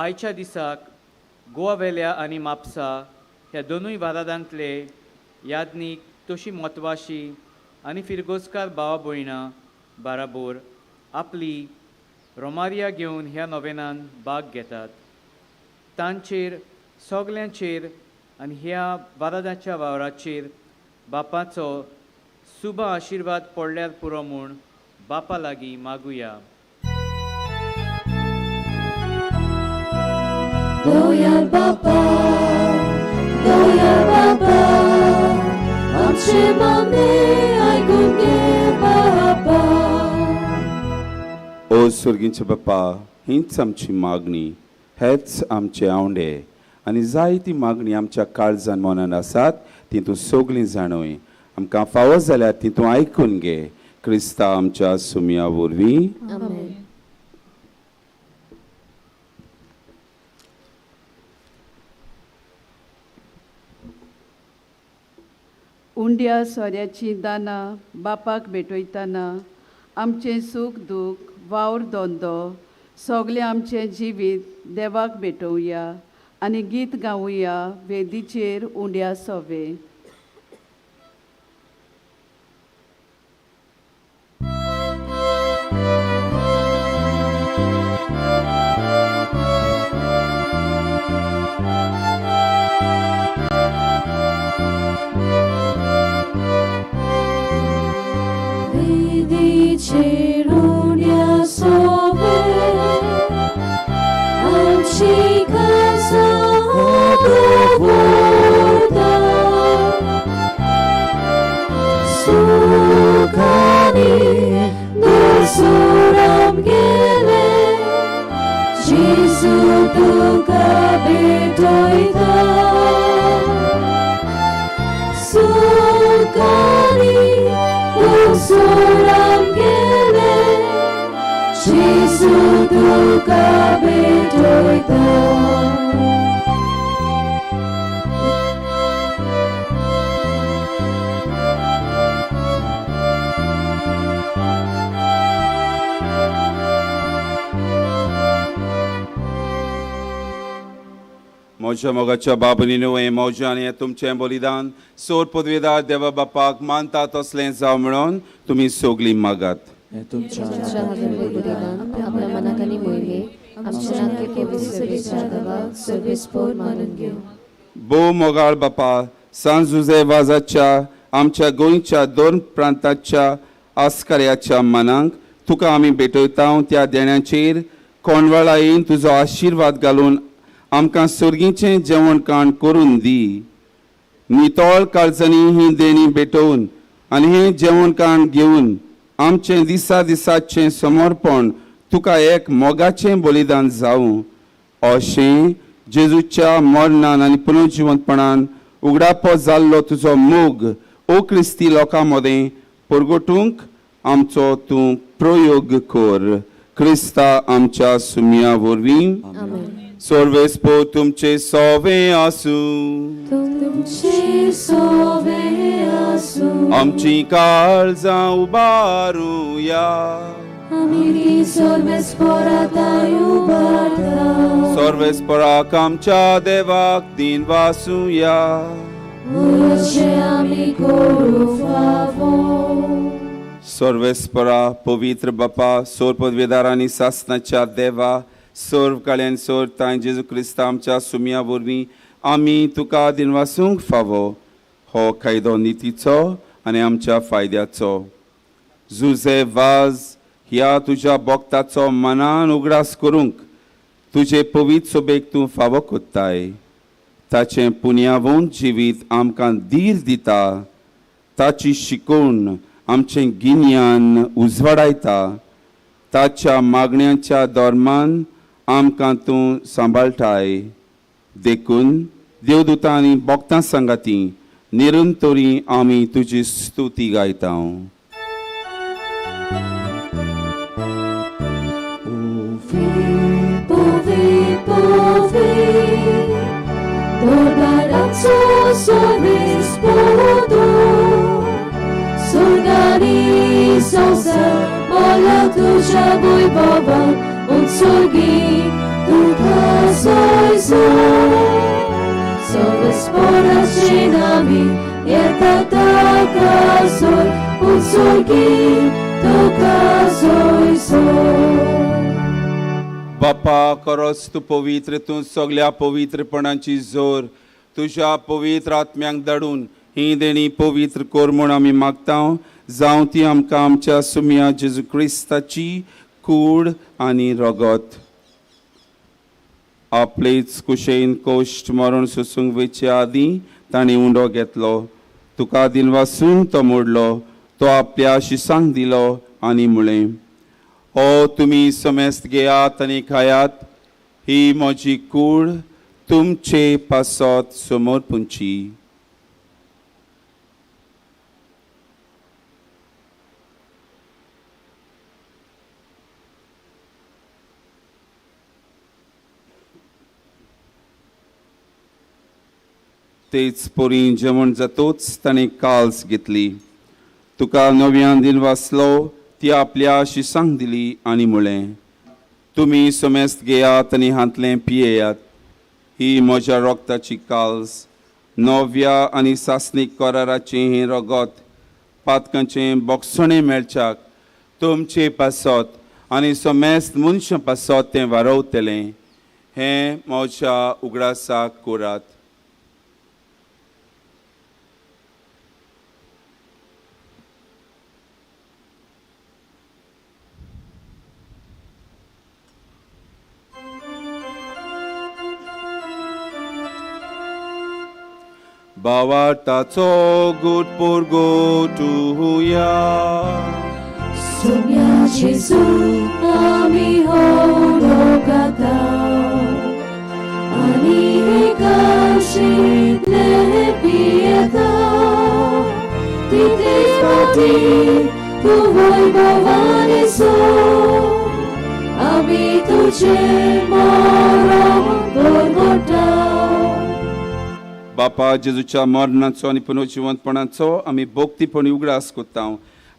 आयच्या दिसाक गोवावेल्या आनी म्हापसा ह्या दोनूय वारादांतले याज्ञीक तशी म्हत्वाशी आनी फिरगोजकार भावा भयणां बाराबोर आपली रोमारिया घेवन ह्या नोवेनान भाग घेतात. तांचेर सगल्यांचेर आनी ह्या वारादाच्या वावराचेर बापाचो सुबा आशिर्वाद पडल्यार पुरो म्हूण बापा लागीं मागुया. दोयाल बाबा, दोयाल बाबा, आमचे मागणे आयकून घे बाबा. ओ सर्गींचे बापा, हीच आमची मागणी, हेच आमचे आवंडे आनी जायती मागणी आमच्या काळजान मनान आसात ती तूं सगळीं जाणूय. आमकां फावो जाल्यार ती तूं आयकून घे. क्रिस्ता आमच्या सुमया वरवीं. उंड्या सोऱ्याची दानां बापाक भेटयतना आमचें सूख दूख वावर धंदो सगळें आमचें जिवीत देवाक भेटोवया आनी गीत गावया वेदीचेर उंड्या सोवे. वेदीचेर उंड्या सोवे आमची काळजां दवरता. सुखानी दोसोर आमगेले जेजू तुका भेटयता. सुखानी दोसोर आमगेले जेजू तुका भेटयता. म्हज्या मोगाच्या बाबनी न्हू हें म्हजें आनी हें तुमचें बलिदान सोर पदवेदार देवा बापाक मानता तसलें जावं म्हणून तुमी सगळीं मागात. हें तुमच्या बलिदान आपल्या मनाक आनी मोहिमेक आमच्या नाके सर्वेच्या देवाक सर्वेस्पोर मानून घेवं. भोव मोगाळ बापा, सांत जुझे वाजाच्या आमच्या गोंयच्या दोन प्रांताच्या आस्कऱ्याच्या मनाक तुका आमी भेटयता. त्या देण्याचेर कोंडवाळायेन तुजो आशिर्वाद घालून आमकां सर्गीचें जेवण खाण करून दी. नितळ काळजांनी ही देणी भेटोवन आनी हें जेवण खाण घेवन आमचें दिसा दिसाचें समर्पण तुका एक मोगाचें बलिदान जावं अशें जेजूच्या मरणान आनी पुनर्जिवंतपणान उगडापो जाल्लो तुजो मोग ओ क्रिस्ती लोकां मदें परगटूंक आमचो तूं प्रयोग कर. क्रिस्ता आमच्या सुमया वरवीं. सर्वेस्पोर तुमचे सोवे आसूं. तुमचे सोवे आसूं. आमची काळजां उबारुया. आमी सर्वेस्पोराताय उबारता. सर्वेस्पोराक आमच्या देवाक दिन वासुया. अशें आमी करूं फावो. सर्वेस्परा पवित्र बापा सोर पदवेदार आनी सासनाच्या देवा सर्व काळ्यान सोर तांय जेजू क्रिस्ता आमच्या सुमया वरवीं आमी तुका दिनवासूंक फावो हो कायदो नितीचो आनी आमच्या फायद्याचो. जुजे वाज ह्या तुज्या भक्ताचो मनान उगडास करूंक तुजे पवित्र सोबेक तूं फावो कोत्ताय. ताचें पुण्यावंत जिवीत आमकां धीर दिता, ताची शिकवण आमचें गिन्यान उजवाडायता, ताच्या मागण्यांच्या धर्मान आमकां तूं सांबाळटाय. देखून देवदूतां आनी भक्तां सांगाती निरंतरी आमी तुजी स्तुती गायता. बापा खरोच तूं पवित्र, तूं सगल्या पवित्रपणाची जोर तुज्या पवित्र आत्म्यांक धाडून ही देणी पवित्र कर म्हूण आमी मागता. जावं ती आमकां आमच्या सुमया जेजू क्रिस्ताची कूड आनी रगत. आपलेच कुशेन कोश्ट मरण सोसूंक वयचे आदीं ताणें उंडो घेतलो, तुका दिनवासून तो मोडलो, तो आपल्या शिसांक दिलो आनी म्हळें, ओ तुमी समेस्त घेयात आनी खायात, ही म्हजी कूड तुमचे पासत समोर पुंची. तेच पोरी जेवण जातोच ताणें काल्स घेतली, तुका नव्यान दिनवासलो, ती आपल्या शिसांक दिली आनी म्हळें, तुमी समेस्त घेयात आनी हांतलें पियेयात, ही म्हज्या रगताची काल्स, नव्या आनी सासणीक कराराचें हें रगत पातकांचें बोगसणें मेळच्याक तुमचे पासत आनी समेस्त मनशां पासत तें वारवतलें. हें म्हज्या उगडासाक करात. भावार्थाचो गुट पुरगोटुया. Sumya Jesu ami hologata ani kashitle pieta titles pati tu vaibhavane so ami tuje morom porgota. बापा जेजूच्या मरणाचो आनी पुनर्जिवंतपणाचो आमी भक्तीपणी उगडास कोत्ता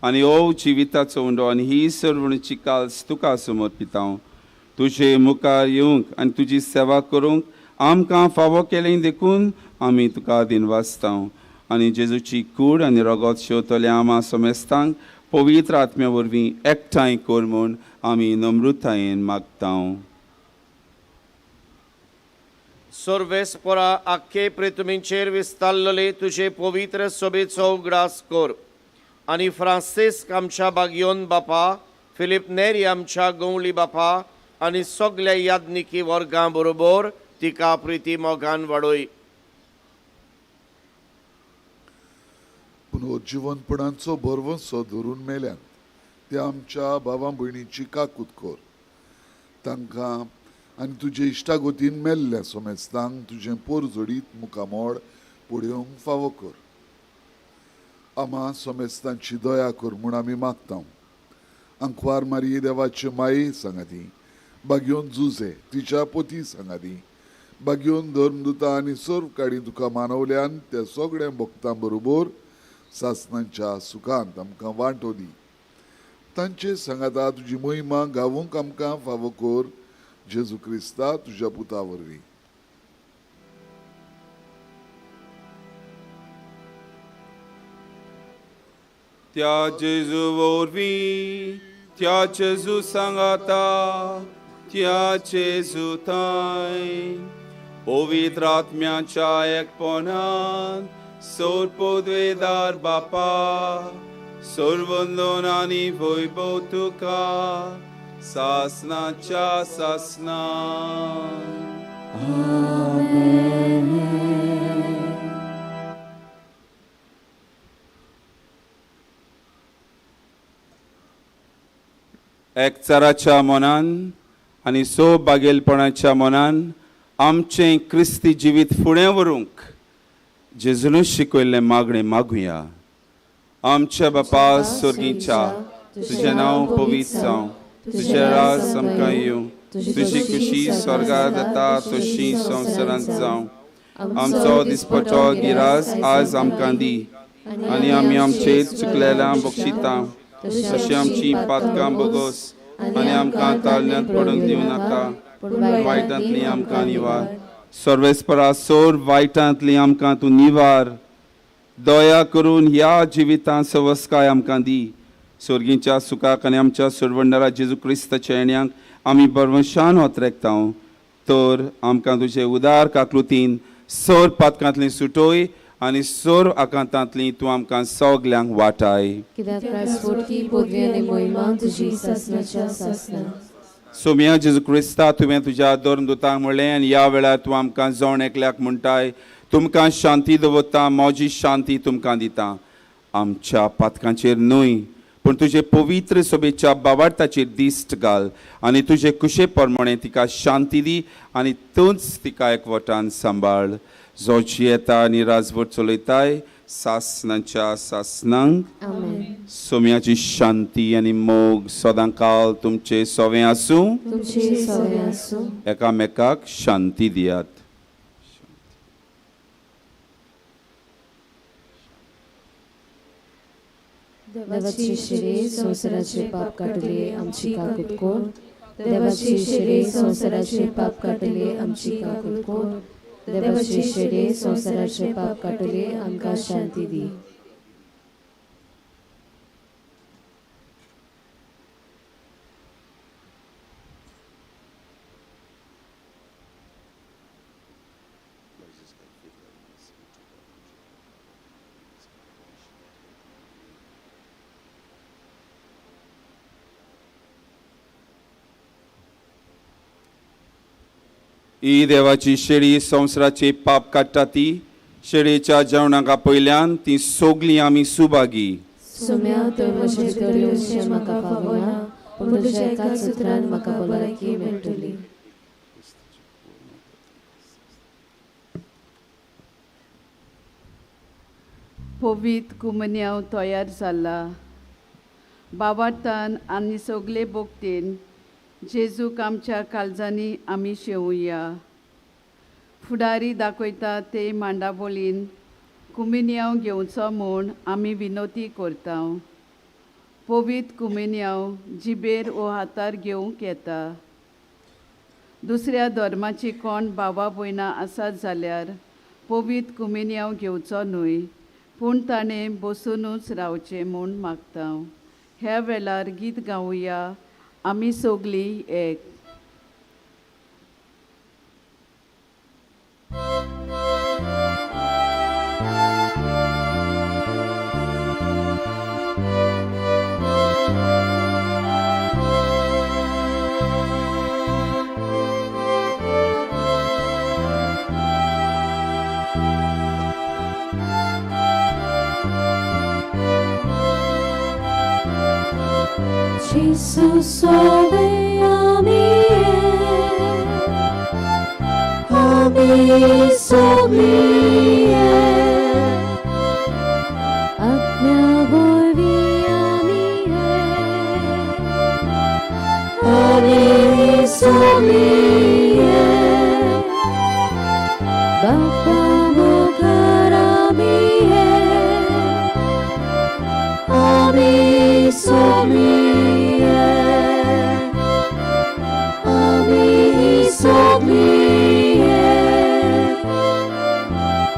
आनी ओ जिविताचो उंडो आनी ही सर्वणीची काल्स तुका समर्पिता. तुजे मुखार येवंक आनी तुजी सेवा करूंक आमकां फावो केलें देखून आमी तुका दिनवासता आनी जेजूची कूड आनी रगत शेवतल्या आमा समेस्तांक पवित्र आत्म्या वरवीं एकठांय कर म्हूण आमी नम्रतायेन मागता. सर्वेस्परा आख्खे पृथ्वीचेर विस्तारलेले तुजे पवित्र सभेचो उगडास कर आनी फ्रांसिस्क आमच्या बागयोन बापा, फिलीप नेरी आमच्या गवळी बापा आनी सगल्या यादनिकी वर्गां बरोबर तिका प्रिती मोगान वाडय. पुनर्जिवनपणाचो भरवंसो धरून मेल्यान त्या आमच्या भावा भयणीची काकूत कर, तांकां आनी तुजे इश्टागोतीन मेल्ल्या सोमेस्तांक तुजें पोर जोडीत मुखामोड पळोवंक फावो कर. आमा सोमेस्तांची दया कर म्हूण आमी मागता. आंकवार मारये देवाचे माये सांगाती, बागयोन जुजे तिच्या पोती सांगाती, बागयोन धर्मदुता आनी सर्व काडी तुका मानवल्यान त्या सगळ्या भक्तां बरोबर सासनांच्या सुखांत आमकां वांटो दी. तांचे सांगाता तुजी महिमा गावूंक आमकां फावो कर, जेजू क्रिस्ता तुज्या पुता वरवीं. त्या जेजू वरवीं, त्या जेजू सांगाता, त्या जेजू थांय, पवित्र आत्म्याच्या एकपणान, सोर पदवेदार बापा, सर्वंदन आनी वैभव तुका सासनाच्या सासना. एकचाराच्या मनान आनी सो बागेलपणाच्या मनान आमचें क्रिस्ती जिवीत फुडें व्हरूंक जेजूनच शिकयल्लें मागणें मागुया. आमच्या बापा स्वर्गीच्या, तुजें नांव पवित्र जावं, तुजें राज आमकां येवं, तुजी खुशी स्वर्गार जाता तशी संवसारांत जावं. आमचो दिसपटो गिरास आज आमकां दी आनी आमी आमचे चुकलेल्या बक्षिता तशी आमची पातकां बोगोस आनी आमकां ताळण्यांत पडूंक दिवं नाका, पूण वायटांतली आमकां निवार. सर्वेस्परा सोर वायटांतली आमकां तूं निवार. दया करून ह्या जिवितांत सवस्काय आमकां दी. स्वर्गीच्या सुखाक आनी आमच्या सरवंडरा जेजू क्रिस्ताच्या येण्याक आमी बरवंशान होतरेकता. तर आमकां तुजे उदार काकृतीन सोर पातकांतली सुटोय आनी सोर आकांतांतली तूं आमकां सगल्यांक वाटाय. सोम्या जेजू क्रिस्ता, तुवें तुज्या धर्मदुतांक म्हणलें आनी ह्या वेळार तूं आमकां जण एकल्याक म्हणटाय, तुमकां शांती दवरता, म्हजी शांती तुमकां दिता. आमच्या पातकांचेर न्हय पूण तुजे पवित्र सभेच्या बावार्थाचेर दिश्ट घाल आनी तुजे कुशे प्रमाणे तिका शांती दी आनी तूंच तिका एकवटान सांबाळ. जो जियेता आनी राजवट चलयताय सासनाच्या सासनांक. सोम्याची शांती आनी मोग सदां काल तुमचे सोवें आसूं. एकामेकाक शांती दियात. देवाची शिरे संवसाराचे पाप काडले आमची काकूत कोर. देवाची शिरे संवसाराचे पाप काडले आमची काकूत कोर. देवाची शिरे संवसाराचे पाप काडले आमकां शांती दी. ही देवाची शेळी संवसाराचे पाप काडटा ती शेळीच्या जेवणाक आपयल्यान ती सोगली आमी सुभागी. सोम्या, तूं म्हजे भितर येवचें म्हाका फावना, पूण तुज्या एकाच उतरान म्हाका भलायकी मेळटली. पवित्र कुमन्यांव तयार जाला. बाबार्तान आनी सगले भक्तीन जेजूक आमच्या काळजांनी आमी शेवया. फुडारी दाखयता ते मांडावळीन कुमिन्यांव घेवचो म्हूण आमी विनोती करता. पवित्र कुमिन्यांव जिबेर वो हातार घेवंक येता. दुसऱ्या धर्माची कोण बाबा भयणां आसात जाल्यार पवित्र कुमिन्यांव घेवचो न्हय, पूण ताणें बसुनूच रावचें म्हूण मागता. ह्या वेळार गीत गावया आमी सगळीं एक. Gesù sole ami soglie, atmya vorvi ami soglie, Bapa mukar ami soglie.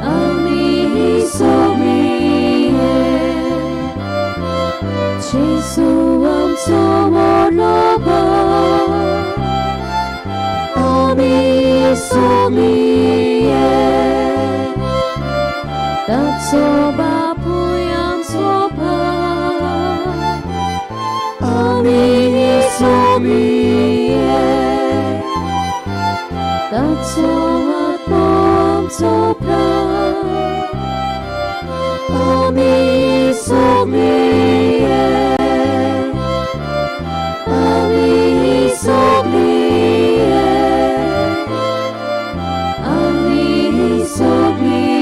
Ami soglie, सगळीं ताचो बापूय आमचो भाव आमी सगळीं ताचो आत्मो आमचो प्राण आमी सगळीं आमी सगळीं आमी सगळीं.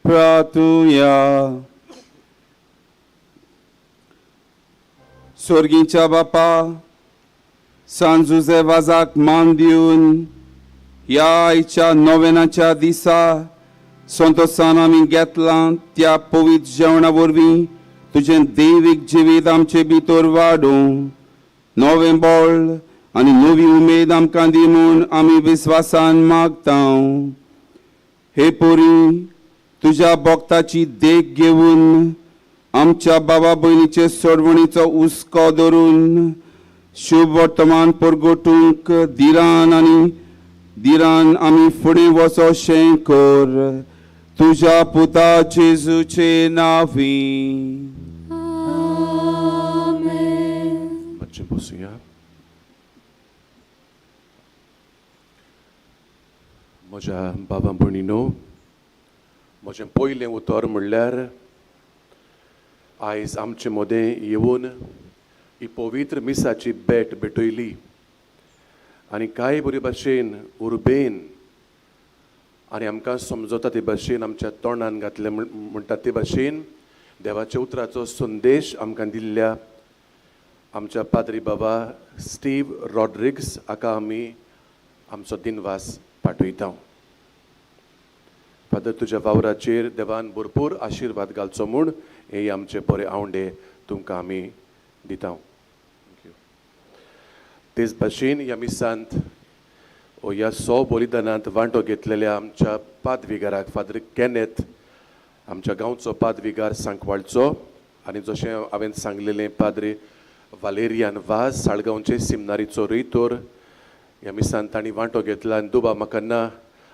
प्रातुया सोर्गींच्या बापा सांजुजे जुजे वाजाक मान दिवन ह्या आयच्या नोवेनाच्या दिसा संतोसान आमी घेतलां त्या पवित्र जेवणा वरवीं तुजें दैवीक जिवीत आमचे भितर वाडूं नवें बळ आनी नवी उमेद आमकां दी म्हूण आमी विस्वासान मागता. हे पोरी तुज्या भक्ताची देख घेवन आमच्या बाबा भयणीचे सोडवणीचो हुस्को धरून शुभ वर्तमान परगटूंक धिरान आनी धिरान आमी फुडें वचोशें कर तुज्या पुता जेजूचे नांवी. मातशें बसुया. म्हज्या बाबा भयणीनो, म्हजें पयलें उतर म्हणल्यार आयज आमचे मदें येवन ही पवित्र मिसाची भेट भेटयली आनी कांय बरे भाशेन उर्बेन आनी आमकां समजता ते भाशेन आमच्या तोंडान घातलें म्हणटा ते भाशेन देवाच्या उतराचो संदेश आमकां दिल्ल्या आमच्या पाद्री बाबा स्टीव रॉड्रिग्स हाका आमी आमचो दिनवास पाठयता. फादर, तुज्या वावराचेर देवान भरपूर आशिर्वाद घालचो म्हूण हे आमचे बरे आवंडे तुमकां आमी दिता. तेच भाशेन ह्या मिसांत ह्या सो बलिदानांत वांटो घेतलेल्या आमच्या पादविगाराक फादर कॅनेथ, आमच्या गांवचो पादविगार सांकवाळचो, आनी जशें हांवें सांगलेलें पाद्रे वालेरियान वाज साळगांवचे सिमनारीचो रेतोर, ह्या मिसांत तांणी वांटो घेतला आनी दुबा म्हाका ना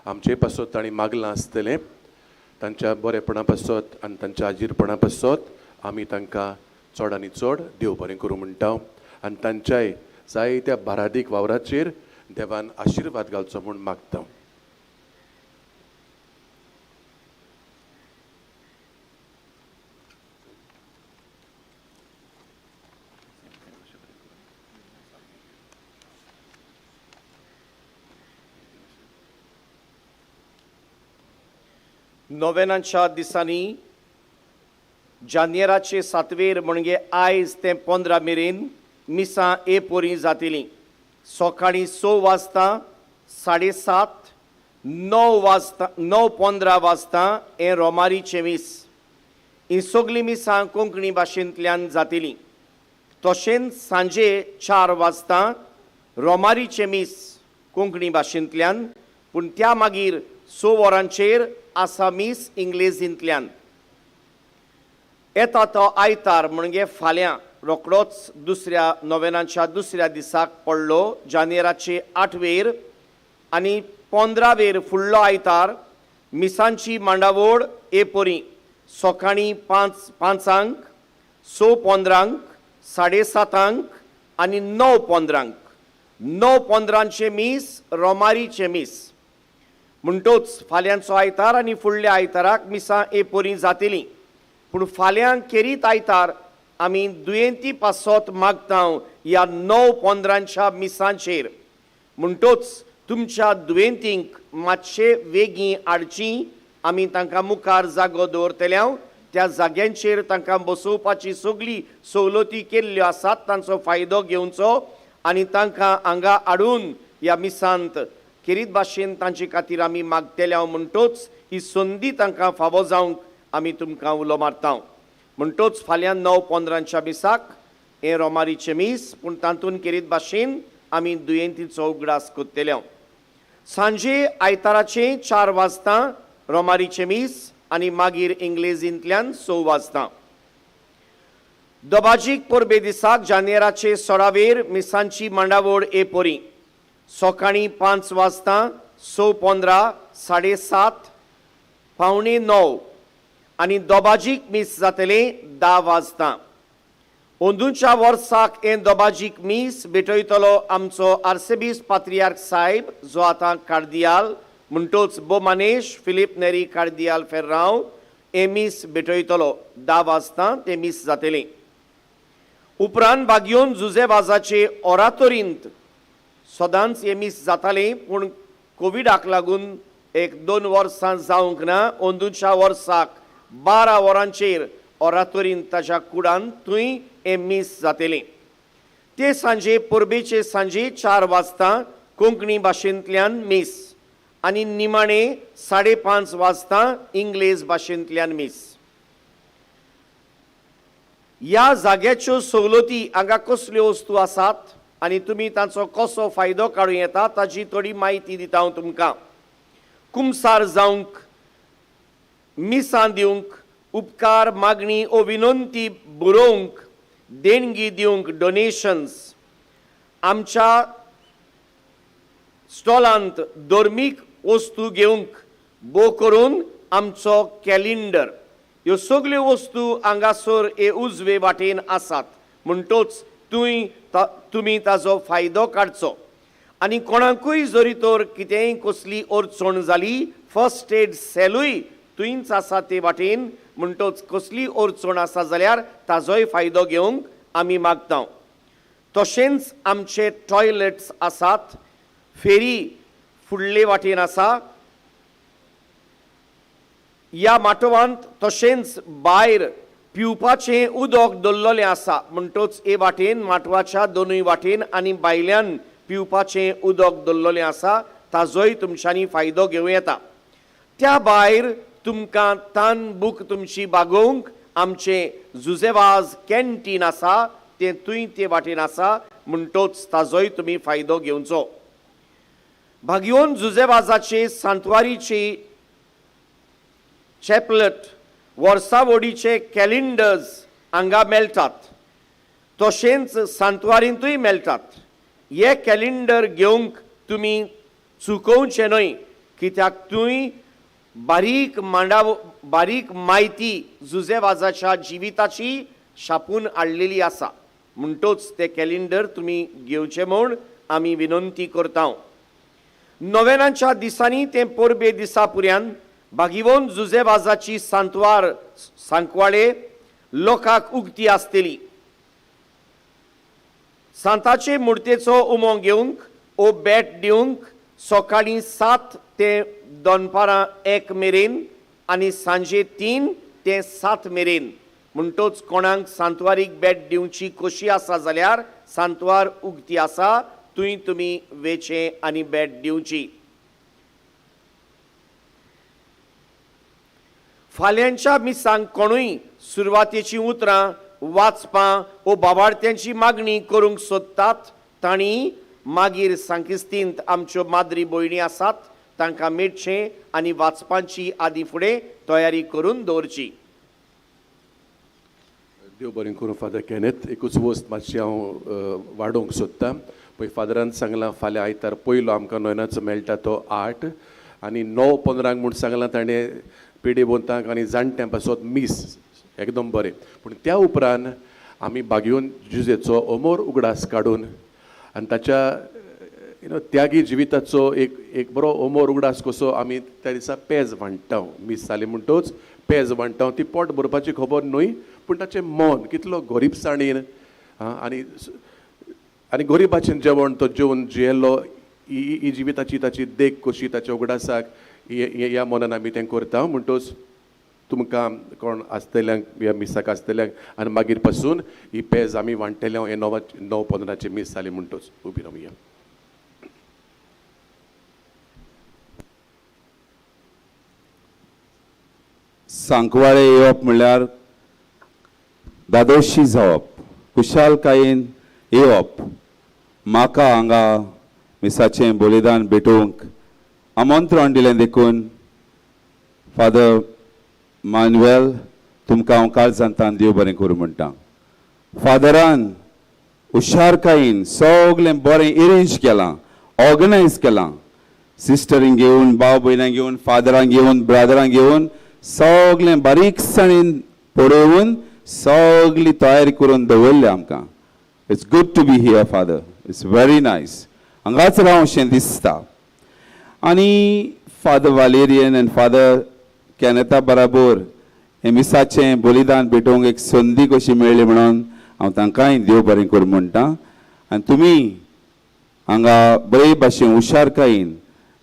आमचे पासत तांणी मागलां आसतलें. तांच्या बरेपणा पासत आनी तांच्या आजीरपणा पासत आमी तांकां चड आनी चड देव बरें करूं म्हणटा आनी तांच्याय जायत्या बारादीक वावराचेर देवान आशिर्वाद घालचो म्हूण मागता. नोवेनाच्या दिसांनी जानेराचे 7वेर म्हणजे आयज ते 15 मेरेन मिसां ए पोरी जातली. सकाळीं 6 वाजता, 7:30, 9 वाजता, 9:15 वाजता हें रोमारीचें मीस. ही सगळीं मिसां कोंकणी भाशेंतल्यान जातली. तशेंच सांजे 4 वाजता रोमारीचें मीस कोंकणी भाशेंतल्यान, पूण त्या मागीर 6 वरांचेर आसा मीस इंग्लेजींतल्यान. येता तो आयतार म्हणजे फाल्यां रोकडोच दुसऱ्या नोवेनाच्या दुसऱ्या दिसाक पडलो जानेराचे 8वेर आनी 15वेर फुडलो आयतार मिसांची मांडावळ ए परी सकाळीं 5:05, 6:15, 7:30 आनी 9:15. 9:15 मीस रोमारीचें मीस. म्हणटोच फाल्यांचो आयतार आनी फुडल्या आयताराक मिसां ए पोरी जातली. पूण फाल्यां खेरीत आयतार आमी दुयेंती पासत मागता ह्या 9:15 मिसांचेर. म्हणटोच तुमच्या दुयेंतींक मातशे वेगीं हाडची, आमी तांकां मुखार जागो दवरतले, त्या जाग्यांचेर तांकां बसोवपाची सगळी सवलती केल्ल्यो आसात, तांचो फायदो घेवचो आनी तांकां हांगा हाडून ह्या मिसांत खेरीत भाशेन तांचे खातीर आमी मागतले. म्हणटोच ही संदी तांकां फावो जावंक आमी तुमकां उलो मारता. म्हणटोच फाल्यां 9:15 मिसाक हें रोमारीचें मीस, पूण तातूंत खेरीत भाशेन आमी दुयेंतीचो उगडास करतले. सांजे आयताराचें 4 वाजता रोमारीचें मीस आनी मागीर इंग्लेजींतल्यान 6 वाजता. दबाजीक परबे दिसाक जानेराचे 16वेर मिसांची मांडावळ ए पोरी सकाळीं 5 वाजता, 6:15, 7:30, 8:45 आनी दोबाजीक मीस जातलें 10 वाजता. अंदूच्या वर्साक हें दोबाजीक मीस भेटयतलो आमचो आर्सेबीस पात्रियार्क साहेब, जो आतां कार्दियाल, म्हणटोच बोमानेश फिलीप नेरी कार्दियाल फेर्रांव हें मीस भेटयतलो. 10 वाजता तें मीस जातलें. उपरांत बागयोन जुजे वाजाचे ओरातोरींत सदांच हें मीस जातालें, पूण कोविडाक लागून 1-2 वर्सां जावंक ना. अंदूच्या वर्साक 12 वरांचेर ओरातोरीन ताच्या कुडान थंय हें मीस जातलें. ते सांजे परबेचे सांजे 4 वाजता कोंकणी भाशेंतल्यान मीस आनी निमाणे 5:30 वाजता इंग्लेज भाशेंतल्यान मीस. ह्या जाग्याच्यो सवलती हांगा कसल्यो वस्तू आसात आनी तुमी तांचो कसो फायदो काडूं येता ताची थोडी म्हायती दिता हांव तुमकां. कुमसार जावंक, मिसां दिवंक, उपकार मागणी ओ विनंती बरोवंक, देणगी दिवंक, डोनेशन्स, आमच्या स्टॉलांत धर्मीक वस्तू घेवंक, बो करून आमचो कॅलेंडर, ह्यो सगल्यो वस्तू हांगासर हे उजवे वाटेन आसात. म्हणटोच तुमी ताजो फायदो काडचो. आनी कोणाकूय जरी तर कितेंय कसली अडचण जाली, फर्स्ट एड सेलूय थंयच आसा ते वाटेन. म्हणटोच कसली अडचण आसा जाल्यार ताजोय फायदो घेवंक आमी मागता. तशेंच आमचे टॉयलेट्स आसात, फेरी फुडले वाटेन आसा ह्या माटवांत. तशेंच भायर पिवपाचें उदक दवरलेलें आसा. म्हणटोच ए वाटेन माटवाच्या दोनूय वाटेन आनी भायल्यान पिवपाचें उदक दवरलेलें आसा, ताजोय तुमच्यांनी फायदो घेवं येता. त्या भायर तुमकां तान भूक तुमची भागोवंक आमचें जुजेवाज कॅन्टीन आसा, तें थंय ते वाटेन आसा. म्हणटोच ताजोय तुमी फायदो घेवचो. भागयोन जुजेवाजाचे सांतवारीची चॅपलेट, वर्सावडीचे कॅलेंडर्स हांगा मेळटात, तशेंच सांतवारींतूय मेळटात. हे कॅलेंडर घेवंक तुमी चुकोवचें न्हय, कित्याक थंय बारीक मांडाव बारीक म्हायती जुजेवाजाच्या जिविताची, छापून हाडलेली आसा. म्हणटोच ते कॅलेंडर तुमी घेवचे म्हूण आमी विनंती करता. नोवेनाच्या दिसांनी ते परबे दिसा पुऱ्यान बागिवोन जुजे वाजाची सांतवार सांकवाळे लोकांक उगती आसतली. सांताचे मुर्तेचो उमो घेवंक ओ बेट दिवंक सकाळीं 7 ते दनपारां 1 मेरेन आनी सांजे 3 ते 7 मेरेन. म्हणटोच कोणाक सांतवारीक बेट दिवची कशी आसा जाल्यार सांतवार उगती आसा, थंय तुमी वेचें आनी बेट दिवची. फाल्यांच्या मिसांक कोणूय सुरवातेचीं उतरां वाचपां वो बाबार्थ्यांची मागणी करूंक सोदतात तांणी मागीर सांकिस्तींत आमच्यो माद्री भयणी आसात तांकां मेळचें आनी वाचपांची आदी फुडें तयारी करून दवरची. देव बरें करूं फादर केनेथ. एकूच वस्त मातशी हांव वाडोवंक सोदतां. पळय फादरान सांगलां फाल्यां आयतार पयलो आमकां नोयनाचो मेळटा तो 8 आनी 9:15 म्हूण सांगलां ताणें पिडे बोंतांक आनी जाणट्यां पासत मीस एकदम बरें. पूण त्या उपरांत आमी बागयोन जुजेचो अमोर उगडास काडून आनी ताच्या you know त्यागी जिविताचो एक एक बरो अमोर उगडास कसो आमी त्या दिसा पेज वांट्टा. मीस जाली म्हणटोच पेज वांट्टा, ती पोट भरपाची खबर न्हय, पूण ताचें मन कितलो गरिबसाणेन आनी आनी गरिबाचें जेवण तो जेवन जियेल्लो ही जिविताची ताची देख कशी ताच्या उगडासाक ह्या मनान आमी तें करता. म्हणटोच तुमकां कोण आसतल्यांक ह्या मिसाक आसतल्यांक आनी मागीर पासून ही पेज आमी वांट्टले. हें 9:15 मीस जाली म्हणटोच उबी रावया. सांकवाळे येवप म्हणल्यार दादोशी जावप, खुशालकायेन येवप. म्हाका हांगा मिसाचें बलिदान भेटोवंक आमंत्रण दिलें देखून फादर मानुएल तुमकां हांव काळजांतान देव बरें करूं म्हणटा. फादरान हुशारकायेन सगळें बरें एरेंज केलां, ऑर्गनायज केलां. सिस्टरींक घेवन, भाव भयणांक घेवन, फादरांक घेवन, ब्रादरांक घेवन सगळें बारीकसाणेन पळोवन सगळी तयारी करून दवरली आमकां. It's good to be here father, it's very nice. हांगाच रावशें दिसता. आनी फादर वालेरियन आनी फादर कॅनता बराबर हें मिसाचें बलिदान भेटोवंक एक संदी कशी मेळ्ळी म्हणून हांव तांकांय देव बरें करूं म्हणटा. आनी तुमी हांगा बरे भाशेन हुशारकायेन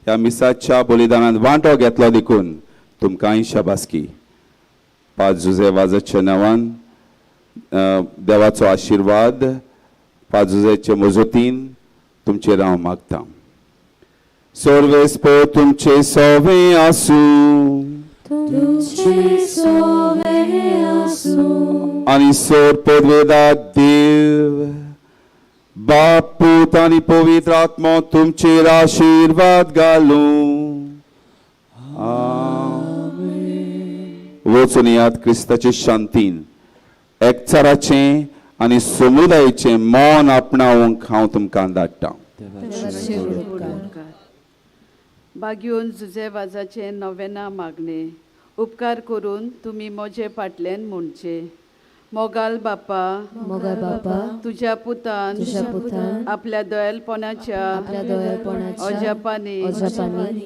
ह्या मिसाच्या बलिदानांत वांटो घेतलो देखून तुमकांय शाबासकी. पाद जुजे वाजाच्या नांवान देवाचो आशिर्वाद पाद जुजेचे मजतीन तुमचेर हांव मागतां. सर्वेस्पर तुमचे सोवे आसूं आनी सोर पदवेदा देव बाप पूत आनी पवित्र आत्मो तुमचेर आशिर्वाद घालूं. वचून याद क्रिस्ताचे शांतीन एकचाराचें आनी समुदायाचें मन आपणावंक हांव तुमकां धाडटा. बागयोन जुजे वाजाचें नवेना मागणें उपकार करून तुमी म्हजे फाटल्यान म्हणचें. मोगाल बापा, मोगाल बापा, तुज्या पुतान आपल्या दयालपणाच्या अजापांनी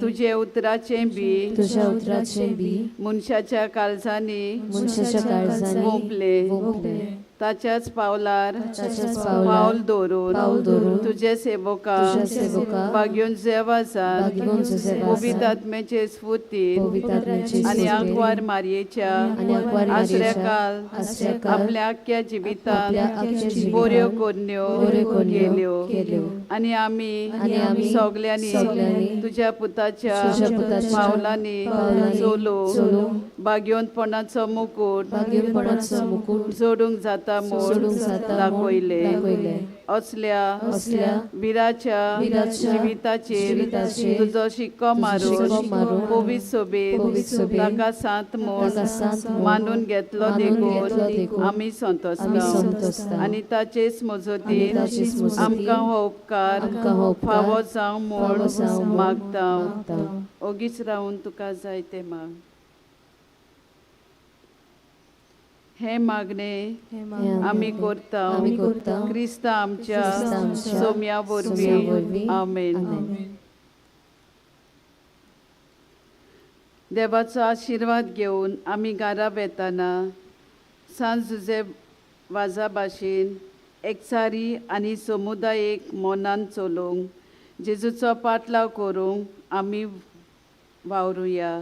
तुजे उतराचें बी मनशाच्या काळजांनी वोंपलें, ताच्याच पावलार पावल दवरून तुजे सेवका बागयोन जेवाजान पवित्र आत्म्याचे स्फुर्तीन आनी आंकवार मारयेच्या आसऱ्याकाल आपल्या आख्ख्या जिवितान बऱ्यो करण्यो केल्यो आनी आमी सगल्यांनी तुज्या पुताच्या पावलांनी चलो बागयोनपणाचो मुकूट जोडूंक जाता म्हूण दाखयलें. असल्या बिराच्या जिविताचेर तुजो शिक्को मारून पवित्र सोबेत ताका सांत म्हूण मानून घेतलो देखून आमी संतोसता आनी ताचेच मजतीन आमकां हो उपकार फावो जावं म्हूण मागता. ओगीच रावून तुका जाय तें माग. हें मागणें हें आमी करता आमी करता. क्रिस्ता आमच्या क्रिस्ता आमच्या सोम्या सोम्या वरवीं वरवीं. आमेन. आमेन. देवाचो आशिर्वाद घेवन आमी घरा वेताना सांत जुजे वाजा भाशेन एकचारी आनी समुदायेक मनान चलोवंक जेजूचो पाटलाव करूंक आमी वावरुया.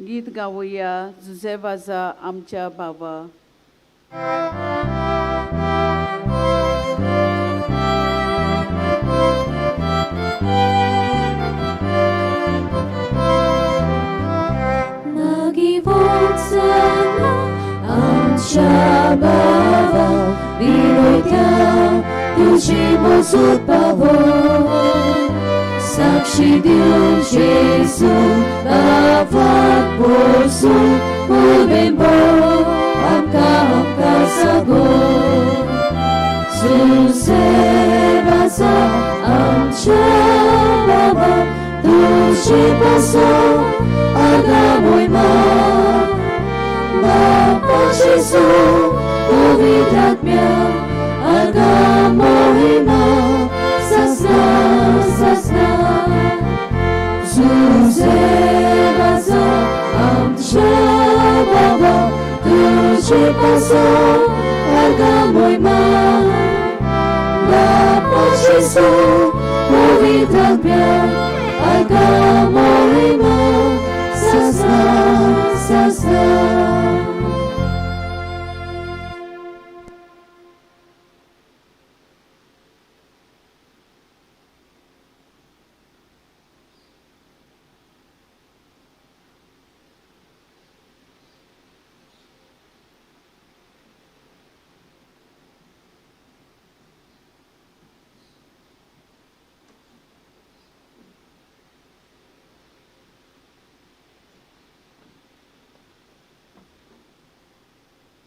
गीत गावया जुजे वाजा आमच्या बाबा. मागीर वचना आमच्या बाबा विनोद्या तुजी मजूत पावो साक्षी दिवन जेजू बाबाक बसून उबेंबो आमकां आमकां सागो सुसेवाचा आमच्या बाबा तुझे पासो आगा मोयमा बापा जेजू पवित्र आत्म्या आगा मोहिमा ससना ससना सुसेवाचा आमच्या बाबा तुझे पासो आगा मोहिमा बापा जेजू पवित्र आत्म्या आगा मोहिमा ससना ससना.